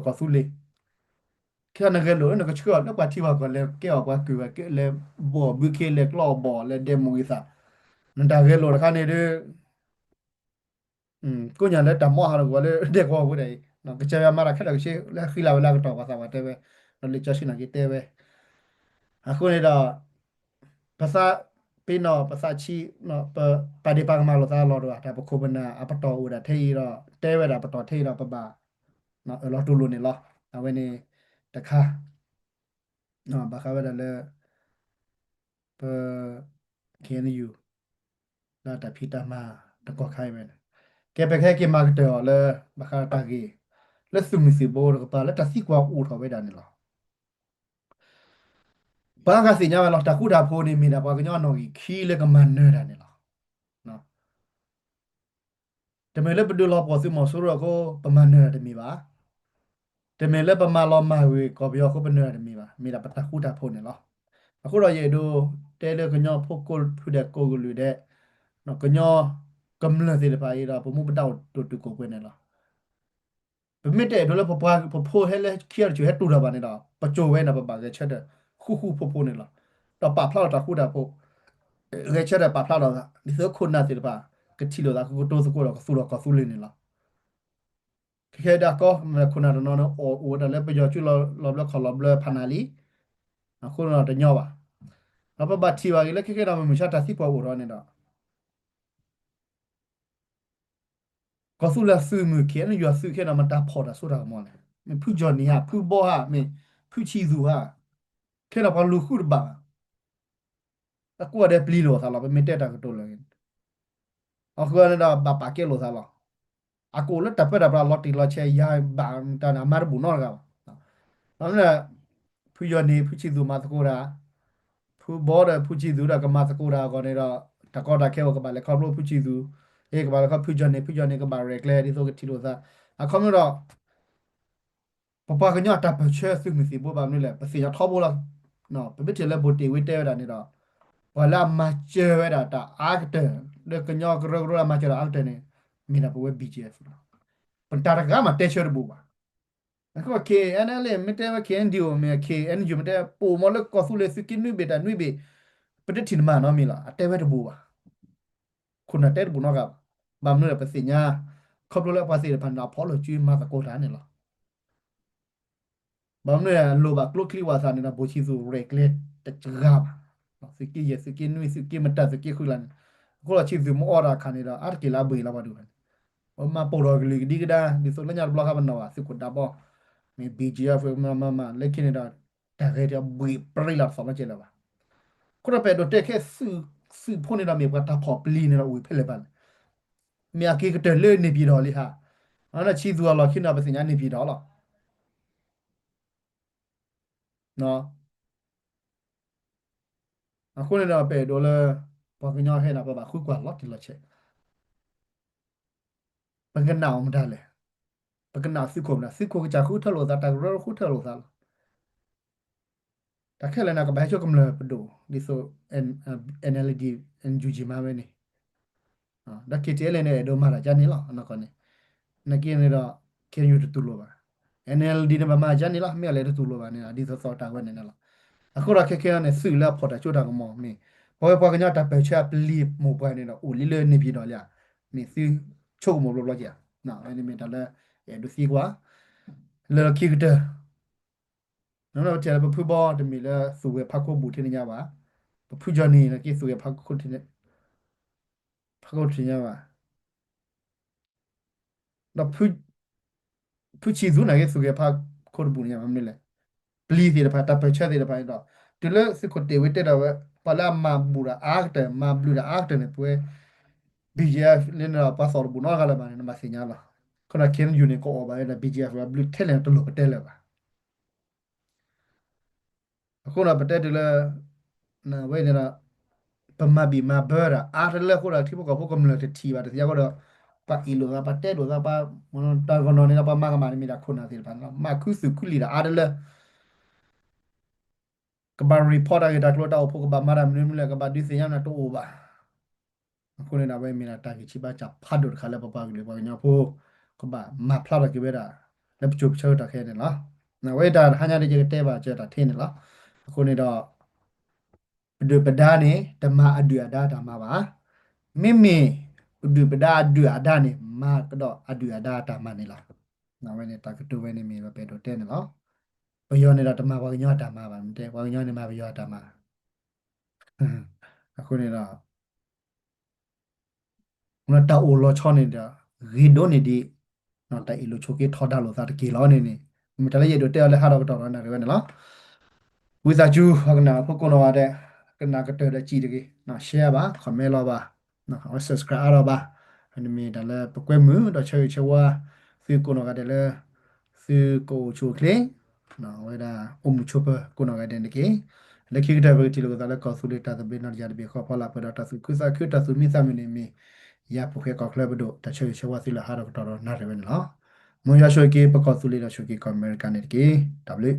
ခဲအံၤနဂဲၤလိာ်လၢနကဆှၢအီၤလၢပှၤထံပှၤကီၢ် လဲၤကဲအီၤပှၤကုၢ်ဝဲ လဲၤဘီၣ်ဘုခ့ လဲၤကျီအီၤဘီၣ် လဲၤဒဲးမိၢ်ဂ့ၤသး နတၢ်ဂဲၤလိာ်တခါန့ၣ်ဒီး ကိးညါလၢတၢ်မီဟးထီၣ်ကွံာ်လၢဒဲကဝီၤအဃိဒၣ်အံၤ ကစၢ်ယွၤမၤတၢ်ခဲလၢာ်ကဆ့ လၢဃံလၤဝဲလၢအကတီၢ် ပှၤသးပှၢ်တဲဝဲ ဒီးလံာ်စီဆှံနာ်က့တဲဝဲ အဃိန့ၣ်ဒီး ပသးပ့ၤနီၣ် ပသးဆံး ပပာ်ဒ့ၣ်ပာ်ကမၣ်လိာ်သးလီၤတဂၤ တၢ်ပခိၣ်ပနၢ်အပတီၢ်အိၣ်ဒၣ်ထဲအံၤဒီး တဲဝဲဒၣ်ပတီၢ်ထဲအံၤဒီး ပဘၣ်အၢၣ်လီၤတူၢ်လိာ်န့ၣ်လီၤ. အဝဲန့ၣ်တခါ ဘၣ်ဃးဝဲဒၣ်လၢ ပ KNU လၢတၢ်ဖံးတၢ်မၤတကီၢ်ခါအံၤဝဲန့ၣ် ကဲပကဟဲက့ၤမၤကတၢၢ်အီၤလၢ ဘၣ်ဃးတၢ်ဂ့ၢ် လၢသုးမုၢ်သံၣ်ဘိတကပၤလၢတၢ်သံကွၢ်အိၣ်ထီၣ်ဝဲဒၣ်န့ၣ်လီၤ. ပှၤဂၤသ့ၣ်ညါဝဲလီၤ တၢ်ဃူတၢ်ဖိးန့ၣ် မ့ၢ်ဒၣ်ပှၤကညီအနီၣ်ဂံၢ်ခံလၢကမၤနၢၤတၢ်န့ၣ်လီၤ. တမ့ၢ်လၢပဒုးလီၤပှီၢ်သုးမီၤစိရိၤအဃိ ပမၤနၢၤတၢ်တမ့ၢ်ဘၣ်. တမ့ၢ်လၢပမၤလီၤမၢ်ကွံာ်ကီၢ်ပယီၤအဃိ ပနၢၤတၢ်တမ့ၢ်ဘၣ်. မ့ၢ်ဒၣ်ပတၢ်ဃူတၢ်ဖိးန့ၣ်လီၤ. အဃိဒီးယအဲၣ်ဒိးတဲလၢကညီဖိကိးဖုဒဲးကိးကလုာ်ဒဲး ကညီ ကမျၢၢ်သ့ၣ်တဖၣ်အံၤဒီး ပမူပဒါအိၣ်တိၢ်တုၤကိးပှဲၤန့ၣ်လီၤ. ပမ့ၢ်တအဲၣ်ဒိးလၢပပှၤပဖိဟဲလၢခံတစိၤဟဲတူၢ်တၢ်ဘၣ်န့ၣ်ဒီး ပစိၤဝဲန့ၣ် ပဘၣ်ဂဲၤဆၢထၢၣ်ဃူဃူဖိးဖိးန့ၣ်လီၤ. ဒီးပာ်ဖျါထီၣ်တၢ်ဃူတၢ်ဖိး, ဂဲၤဆၢထၢၣ်ပာ်ဖျါထီၣ်သး ဒ်သိးခိၣ်နၢ်သ့ၣ်တဖၣ် ကထံၣ်လိာ်သး ကကတိၤသကိးဒီးကသူၣ်ထီၣ်ကီၢ်သူလ့ၤန့ၣ်လီၤ. ခဲခဲဒီးကီၢ်ခိၣ်နၢ်တနီၤန့ၣ် အိၣ်ဝဲဒၣ်လၢပယီၤကၠူလီၤဘျၢခီၣ်လီၤဘျၢဖးနၤလံ, အဃိန့ၣ်ဒီးတညီဘၣ်. ဒီးပဘၣ်ထံၣ်ဘၣ်က့ၤလၢခဲခဲဒီးမုၢ်မဆါတၢ်သံကွၢ်အိၣ်ထီၣ်န့ၣ်ဒီး ကီၢ်သူလ့ၤသုးမုၢ် ခဲအံၤန့ၣ် ယွၤသုးခဲဒီးမတၤဖီၣ်တၢ်စိတၢ်ကမီၤလဲၣ်. မ့ၢ်ဖုကၠီၣ်နံၤဧါ, ဖုဘီဧါ, မ့ၢ်ဖုဆံးသူဧါ, ခဲဒီးပှၤလူၤဃုတဘၣ်ဘၣ်. တၢ်ကိးဂၤဒဲးပျံၤလိာ်သးလီၤ, ပမ့ၢ်တဲတၢ်ကတိၤလၢာ်န့ၣ် အဃိန့ၣ်ဒီးဘၣ်ပာ်ကဲလိာ်သးလီၤ. အကအိၣ်လၢတၢ်ပၢတၢ်ပြးလီၤတံၢ်လီၤဆဲး ယၤဘၣ်တၢ်န့ၣ် အမၤတဘူၣ်နီတဂၤဘၣ်. ဘၣ်မနုၤလဲၣ်, ဖုယီၤန့ၣ် ဖုဆံးသူမၤသကိးတၢ်, ဖုဘီဒီးဖုဆံးသူဒီးကမၤသကိးတၢ်အဂီၢ်န့ၣ်ဒီး တၢ်ကီတၢ်ခဲအိၣ်ကဘၣ်လဲၤခီဖျိဖုဆံးသူ, ကဘၣ်လဲၤခီဖုယီၤန့ၣ် ဖုယီၤန့ၣ်ကဘၣ်ရဲၣ်ကျဲၤဒ်သိးကထံၣ်လိာ်သး. အခီပညီဒီး ပပှၤကညီအတၢ်ပၢၢ်ဆၢသုးမုၢ်သံၣ်ဘိဘၣ်မနုၤလဲၣ်, ပသ့ၣ်ညါထီဘိလီၤ. ပမ့ၢ်ထံၣ်လၢဘိၣ်တ့ၢ်ဝ့တဲဝဲဒၣ်န့ၣ်ဒီး ပှၤလၢအမၤစၢၤဝဲဒၣ်တၢ်အါကတၢၢ် လၢကညီကရၢကရိလၢအမၤစၢၤတၢ်အါကတၢၢ်န့ၣ် မ့ၢ်ဒၣ်ပဝဲ ဘီကၠံအ့ၣ်အ့ၣ် လီၤ. ပတၢ်တဂၤမးတဲဆၢတဘူၣ်ဘၣ်. အဃိ ခဲအံၤန့ၣ်လၢ မ့ၢ်တဲဝဲ ခဲအံၤဒ်အိၣ်မ့ၢ် ခဲအံၤန့ၣ် မ့ၢ်တဲ ပအိၣ်မ့ၢ်လၢကီၢ်သူလ့ၤသုးက့နွံဘ့ၣ်တၢ်နွံဘ့ၣ် ပတထံၣ်နမၤနီတမံၤလီၤ. အတဲဝဲတဘူၣ်ဘၣ်. ခိၣ်နၢ်တဲတဘူၣ်နီတဂၤဘၣ်. ဘၣ်မနုၤလဲၣ် ပသ့ၣ်ညါ ခီဖျိလၢပှၤသ့ၣ်တဖၣ်န့ၣ်ဒီး အဖီၣ်လိာ်စုမၤသကိးတၢ်န့ၣ်လီၤ. ဘၣ်မနုၤလဲၣ် အလိၣ်ဘၣ်ကျိချံဝၣ်သၣ်န့ၣ်ဒီး ဘိၣ်ဆံးသူၣ်ရဲၣ်ကျဲၤတဂၤဘၣ်. သုးက့ယဲၢ် သုးက့နွံ သုးက့မတၤ သုးက့ဃုလၢ်န့ၣ် အဃိဒီးဆံးသူၣ်မ့ၢ်အိၣ်ဒီးအခါန့ၣ်ဒီး အါတက့ၢ်လၢအဘှံးလီၤပှၤဒိၣ်န့ၣ် ပမၤပိာ်ထီၣ်ကလုာ်ကဒံကဒါ ဒ်သိးလၢညါတဘျီဃီပနီၣ်ဘၣ် သုးခိၣ်ဒးဘီ မ့ၢ် ဘီကၠံအ့ၣ်အ့ၣ် မၤမၤမၤ လၢခံန့ၣ်ဒီး တၢ်ဂဲၤတဘှံးပြံလီၤတသီၣ်နီတကဲလၢၤဘၣ်. အဃိဒီးပအဲၣ်ဒိးတဲခဲသုး သုးဖိန့ၣ်ဒီး မ့ၢ်ပှၤတၢ်ဖီၣ်ပျံၤန့ၣ်ဒီးအိၣ်ဖဲလဲၣ်ဘၣ်လဲၣ်. မ့ၢ်အက့ၤကတၢၢ်လၢန့ၣ်ပၠံၣ်တီၣ်လံဧါ. အဝဲဒၣ်ဆံးသူၣ်အလီၢ်ခံန့ၣ်ဒီး ပသ့ၣ်ညါန့ၣ်ပၠံၣ်တီၣ်လီၤ. အဃိန့ၣ်ဒီး ပအဲၣ်ဒိးလၢ ပှၤကညီဟဲန့ၣ် ပဘၣ်ဃုကွၢ်လီၤတံၢ်လီၤဆဲး ပကနၣ်အီၤမတၤလဲၣ်. ပကနၣ်သုးခိၣ်မတၤ, သုးခိၣ်ကစၢ်ဃုထၢလိာ်သး တၢ်ကရၢဃုထၢလိာ်သးလီၤ. တၢ်ခဲလၢာ်န့ၣ် ကဘၣ်ဟဲဆိကမျၢၢ်ပဒိၣ် ဒ်သိး NLD NUG မၤဝဲန့ၣ်, ဒီး KTLA န့ၣ် အဲၣ်ဒိးမၤတၢ်ကါန့ၣ်လီၤ. အနီၢ်ကီၢ်န့ၣ် နာ်က့န့ၣ်ဒီး KNU တတူၢ်လိာ်ဘၣ်. NLD န့ၣ် ဘၣ်မၤကါန့ၣ်လီၤ. မ့ၢ်အလဲၤတတူၢ်လိာ်ဘၣ်န့ၣ် ဒ်သိးသိးတၢ်ဝဲန့ၣ်န့ၣ်လီၤ. အဃိဒီးခဲခဲအံၤန့ၣ် သုးလၢအဖီၣ်တၢ်စိတၢ်ကမီၤမ့ၢ် ပဝဲပှၤကညီတၢ်ပၢၢ်ဆၢအပျံၤမိၢ်ပှၢ်န့ၣ်ဒီး အိၣ်လံလၢန့ၣ်ပၠံၣ်တီၣ်လံဧါ. မ့ၢ်သုဆိကမိၣ်ဘျီဘျီက့ၤဧါ. အဝဲန့ၣ်မ့ၢ်တၢ်လၢ အဲၣ်ဒိးသံကွၢ် လၢခံကတၢၢ် နပထံၣ်လၢပဖုဘီတမ့ၢ်လၢသူၣ်ဂဲၤဖးခိၣ်ဘူၣ်ထဲန့ၣ်ညါဘၣ်. ပဖုကၠီၣ်နံၤန့ၣ်က့သူၣ်ဂဲၤဖးခိၣ် ဖးခိၣ်ထဲန့ၣ်ညါဘၣ်. ဒီး ဖုဆံးသူၣ်န့ၣ်က့သူၣ်ဂဲၤဖးခိၣ်တဘူၣ်န့ၣ်ညါဘၣ်မနုၤလဲၣ်. ပျံၤသ့ၣ်တဖၣ် တၢ်ပၢၢ်ဆၢသ့ၣ်တဖၣ်န့ၣ်ဒီး တုၤလၢသုးခိၣ်တ့ၢ်ဝ့တဲဒီးဝဲ ပှၤလၢအမၤဘူၣ်တၢ်အါကတၢၢ် မၤဘျုးတၢ်အါကတၢၢ်န့ၣ် ပဝဲ BGF လၢန့ၣ်ဒီး ပှၤသီၣ်တဘူၣ်နီတဂၤလၢၤဘၣ်န့ၣ် နဘၣ်သ့ၣ်ညါလီၤ. အဃိဒီး KNU န့ၣ် ကအီၣ်ဘၣ်ဝဲဒၣ် BGF ဝဲဘျုးထဲလဲၣ်တလိၣ်ပတဲလၢၤဘၣ်. အဃိဒီးပတဲတုၤလၢ ဝဲန့ၣ်ဒီး ပမၤဘံၣ်မၤဘၢတၢ်အါတလၢအဃိဒီး ထံဖိကီၢ်ဖိကမျၢၢ်တထံၣ်ဘၣ်တသ့အဃိဒီး ပှၤအ့ၣ်လိာ်သး ပှၤတဲလိာ်သး ပှၤတၢ်ဂီၤနီၤန့ၣ်ဒီး ပှၤမၤကမၣ်န့ၣ်မ့ၢ်ဒၣ်ခိၣ်နၢ်သ့ၣ်တဖၣ်န့ၣ်လီၤ. မၤခူသူၣ်ခူလံာ်တၢ်အါတလၢ ကဘၣ် report တၢ်ဂ့ၢ်တၢ်ကျိၤတၢ်အိၣ်ဖှိၣ် ကဘၣ်မၤတၢ်မနုၤမနုၤလဲၣ် ကဘၣ်ဒုးသ့ၣ်ညါမနုၤတအိၣ်ဘၣ်. အဃိန့ၣ်ဒီး အဝဲမ့ၢ်ဒၣ်တၢ်ဂံၢ်ဆံးဘါစၢ်ဖးဒိၣ်တခါလၢပပှၤကလုာ်ပှၤကညီဖိ ကဘၣ်မၤဖျါထီၣ်က့ၤဝဲဒၣ် လၢပစိၤပဆၢကတီၢ်ခဲအံၤန့ၣ်လီၤ. အဝဲတၢ်တဟါညါဒ်ယကတဲဘၣ်စၢၤတၢ်ထဲန့ၣ်လီၤ. အဃိန့ၣ်ဒီး ပဒုၣ်ပဒါန့ၣ် တမၤအဒုၣ်အဒါတၢ်မၤဘၣ်. မ့မ့ၢ် ပဒုၣ်ပဒါအဒုၣ်အဒါန့ၣ် မၤကဒီးအဒုၣ်အဒါအတၢ်မၤန့ၣ်လီၤ. အဝဲန့ၣ်တၢ်ကတိၤဝဲန့ၣ်မ့ၢ်ဝဲပအဲၣ်ဒိးတဲန့ၣ်လီၤ. ပယီၤန့ၣ်ဒီးတမၤပှၤကညီအတၢ်မၤဘၣ်, မ့ၢ်တဲ ပှၤကညီန့ၣ်မၤပယီၤအတၢ်မၤ. အဃိန့ၣ်ဒီး တၢ်အိၣ်လီၤဆီန့ၣ်ဒီး ဂ့ၤဒိၣ်န့ၢ်ဒံး တၢ်အ့ၣ်လိာ်ဆိးက့ထီဒါလိာ်သးတက့ၢ်လီၤန့ၣ်န့ၣ် မ့ၢ်တၢ်လၢယအဲၣ်ဒိးတဲအီၤလၢဟးထီၣ်ကတီၢ်ဒီးနၣ်ရံၣ်ဝဲန့ၣ်လီၤ. ဝံသးစူၤ ပှၤကနၣ်ဖိကိးနီၢ်ဂၤဒဲး ကနၣ်ကတၢၢ်ဒီးစံၣ်တဂ့ၤ, share ဘၣ်, comment လီၤဘၣ်, အဝဲ subscribe အါထီၣ်ဘၣ်. န့ၣ်မ့ၢ်တၢ်လၢပကွဲမုာ်ဒီးဆၢဂ့ၤဆၢဝါ သုကိးနီၢ်ဂၤဒဲးလၢ သုကအိၣ်ဆူၣ်အိၣ်ချ့ အဝဲဒၣ်အိၣ်မုာ်ဆိးပၢၤကိးနီၢ်ဂၤဒဲးန့ၣ်တက့ၢ်. လၢခံကတၢၢ်ပကထံၣ်လိာ်သးလၢကီၢ်သူလ့ၤတၢ်သဘျ့နီၢ်တယၢ်တဘ့ၣ်ဃီဖီလာ်ပှဲၤဒီးတၢ်သူၣ်ခုသးခုတၢ်သူၣ်မံသးမုာ်န့ၣ်မ့ၢ် ယၤဖိၣ်ဃဲကီၢ်ချၢပဒိၣ် တၢ်ဆၢဂ့ၤဆၢဝါသုလၢဟးထီၣ်ကတီၢ်ဒီးနၣ်ရံၣ်ဝဲန့ၣ်လီၤ. မ်ယွၤဆိၣ်ဂ့ၤက့ၤ ပကီၢ်သူလ့ၤဒီးဆိၣ်ဂ့ၤက့ၤကီၢ်အမဲရကၤန့ၣ်တက့ၢ်. တၢ်ဘျုး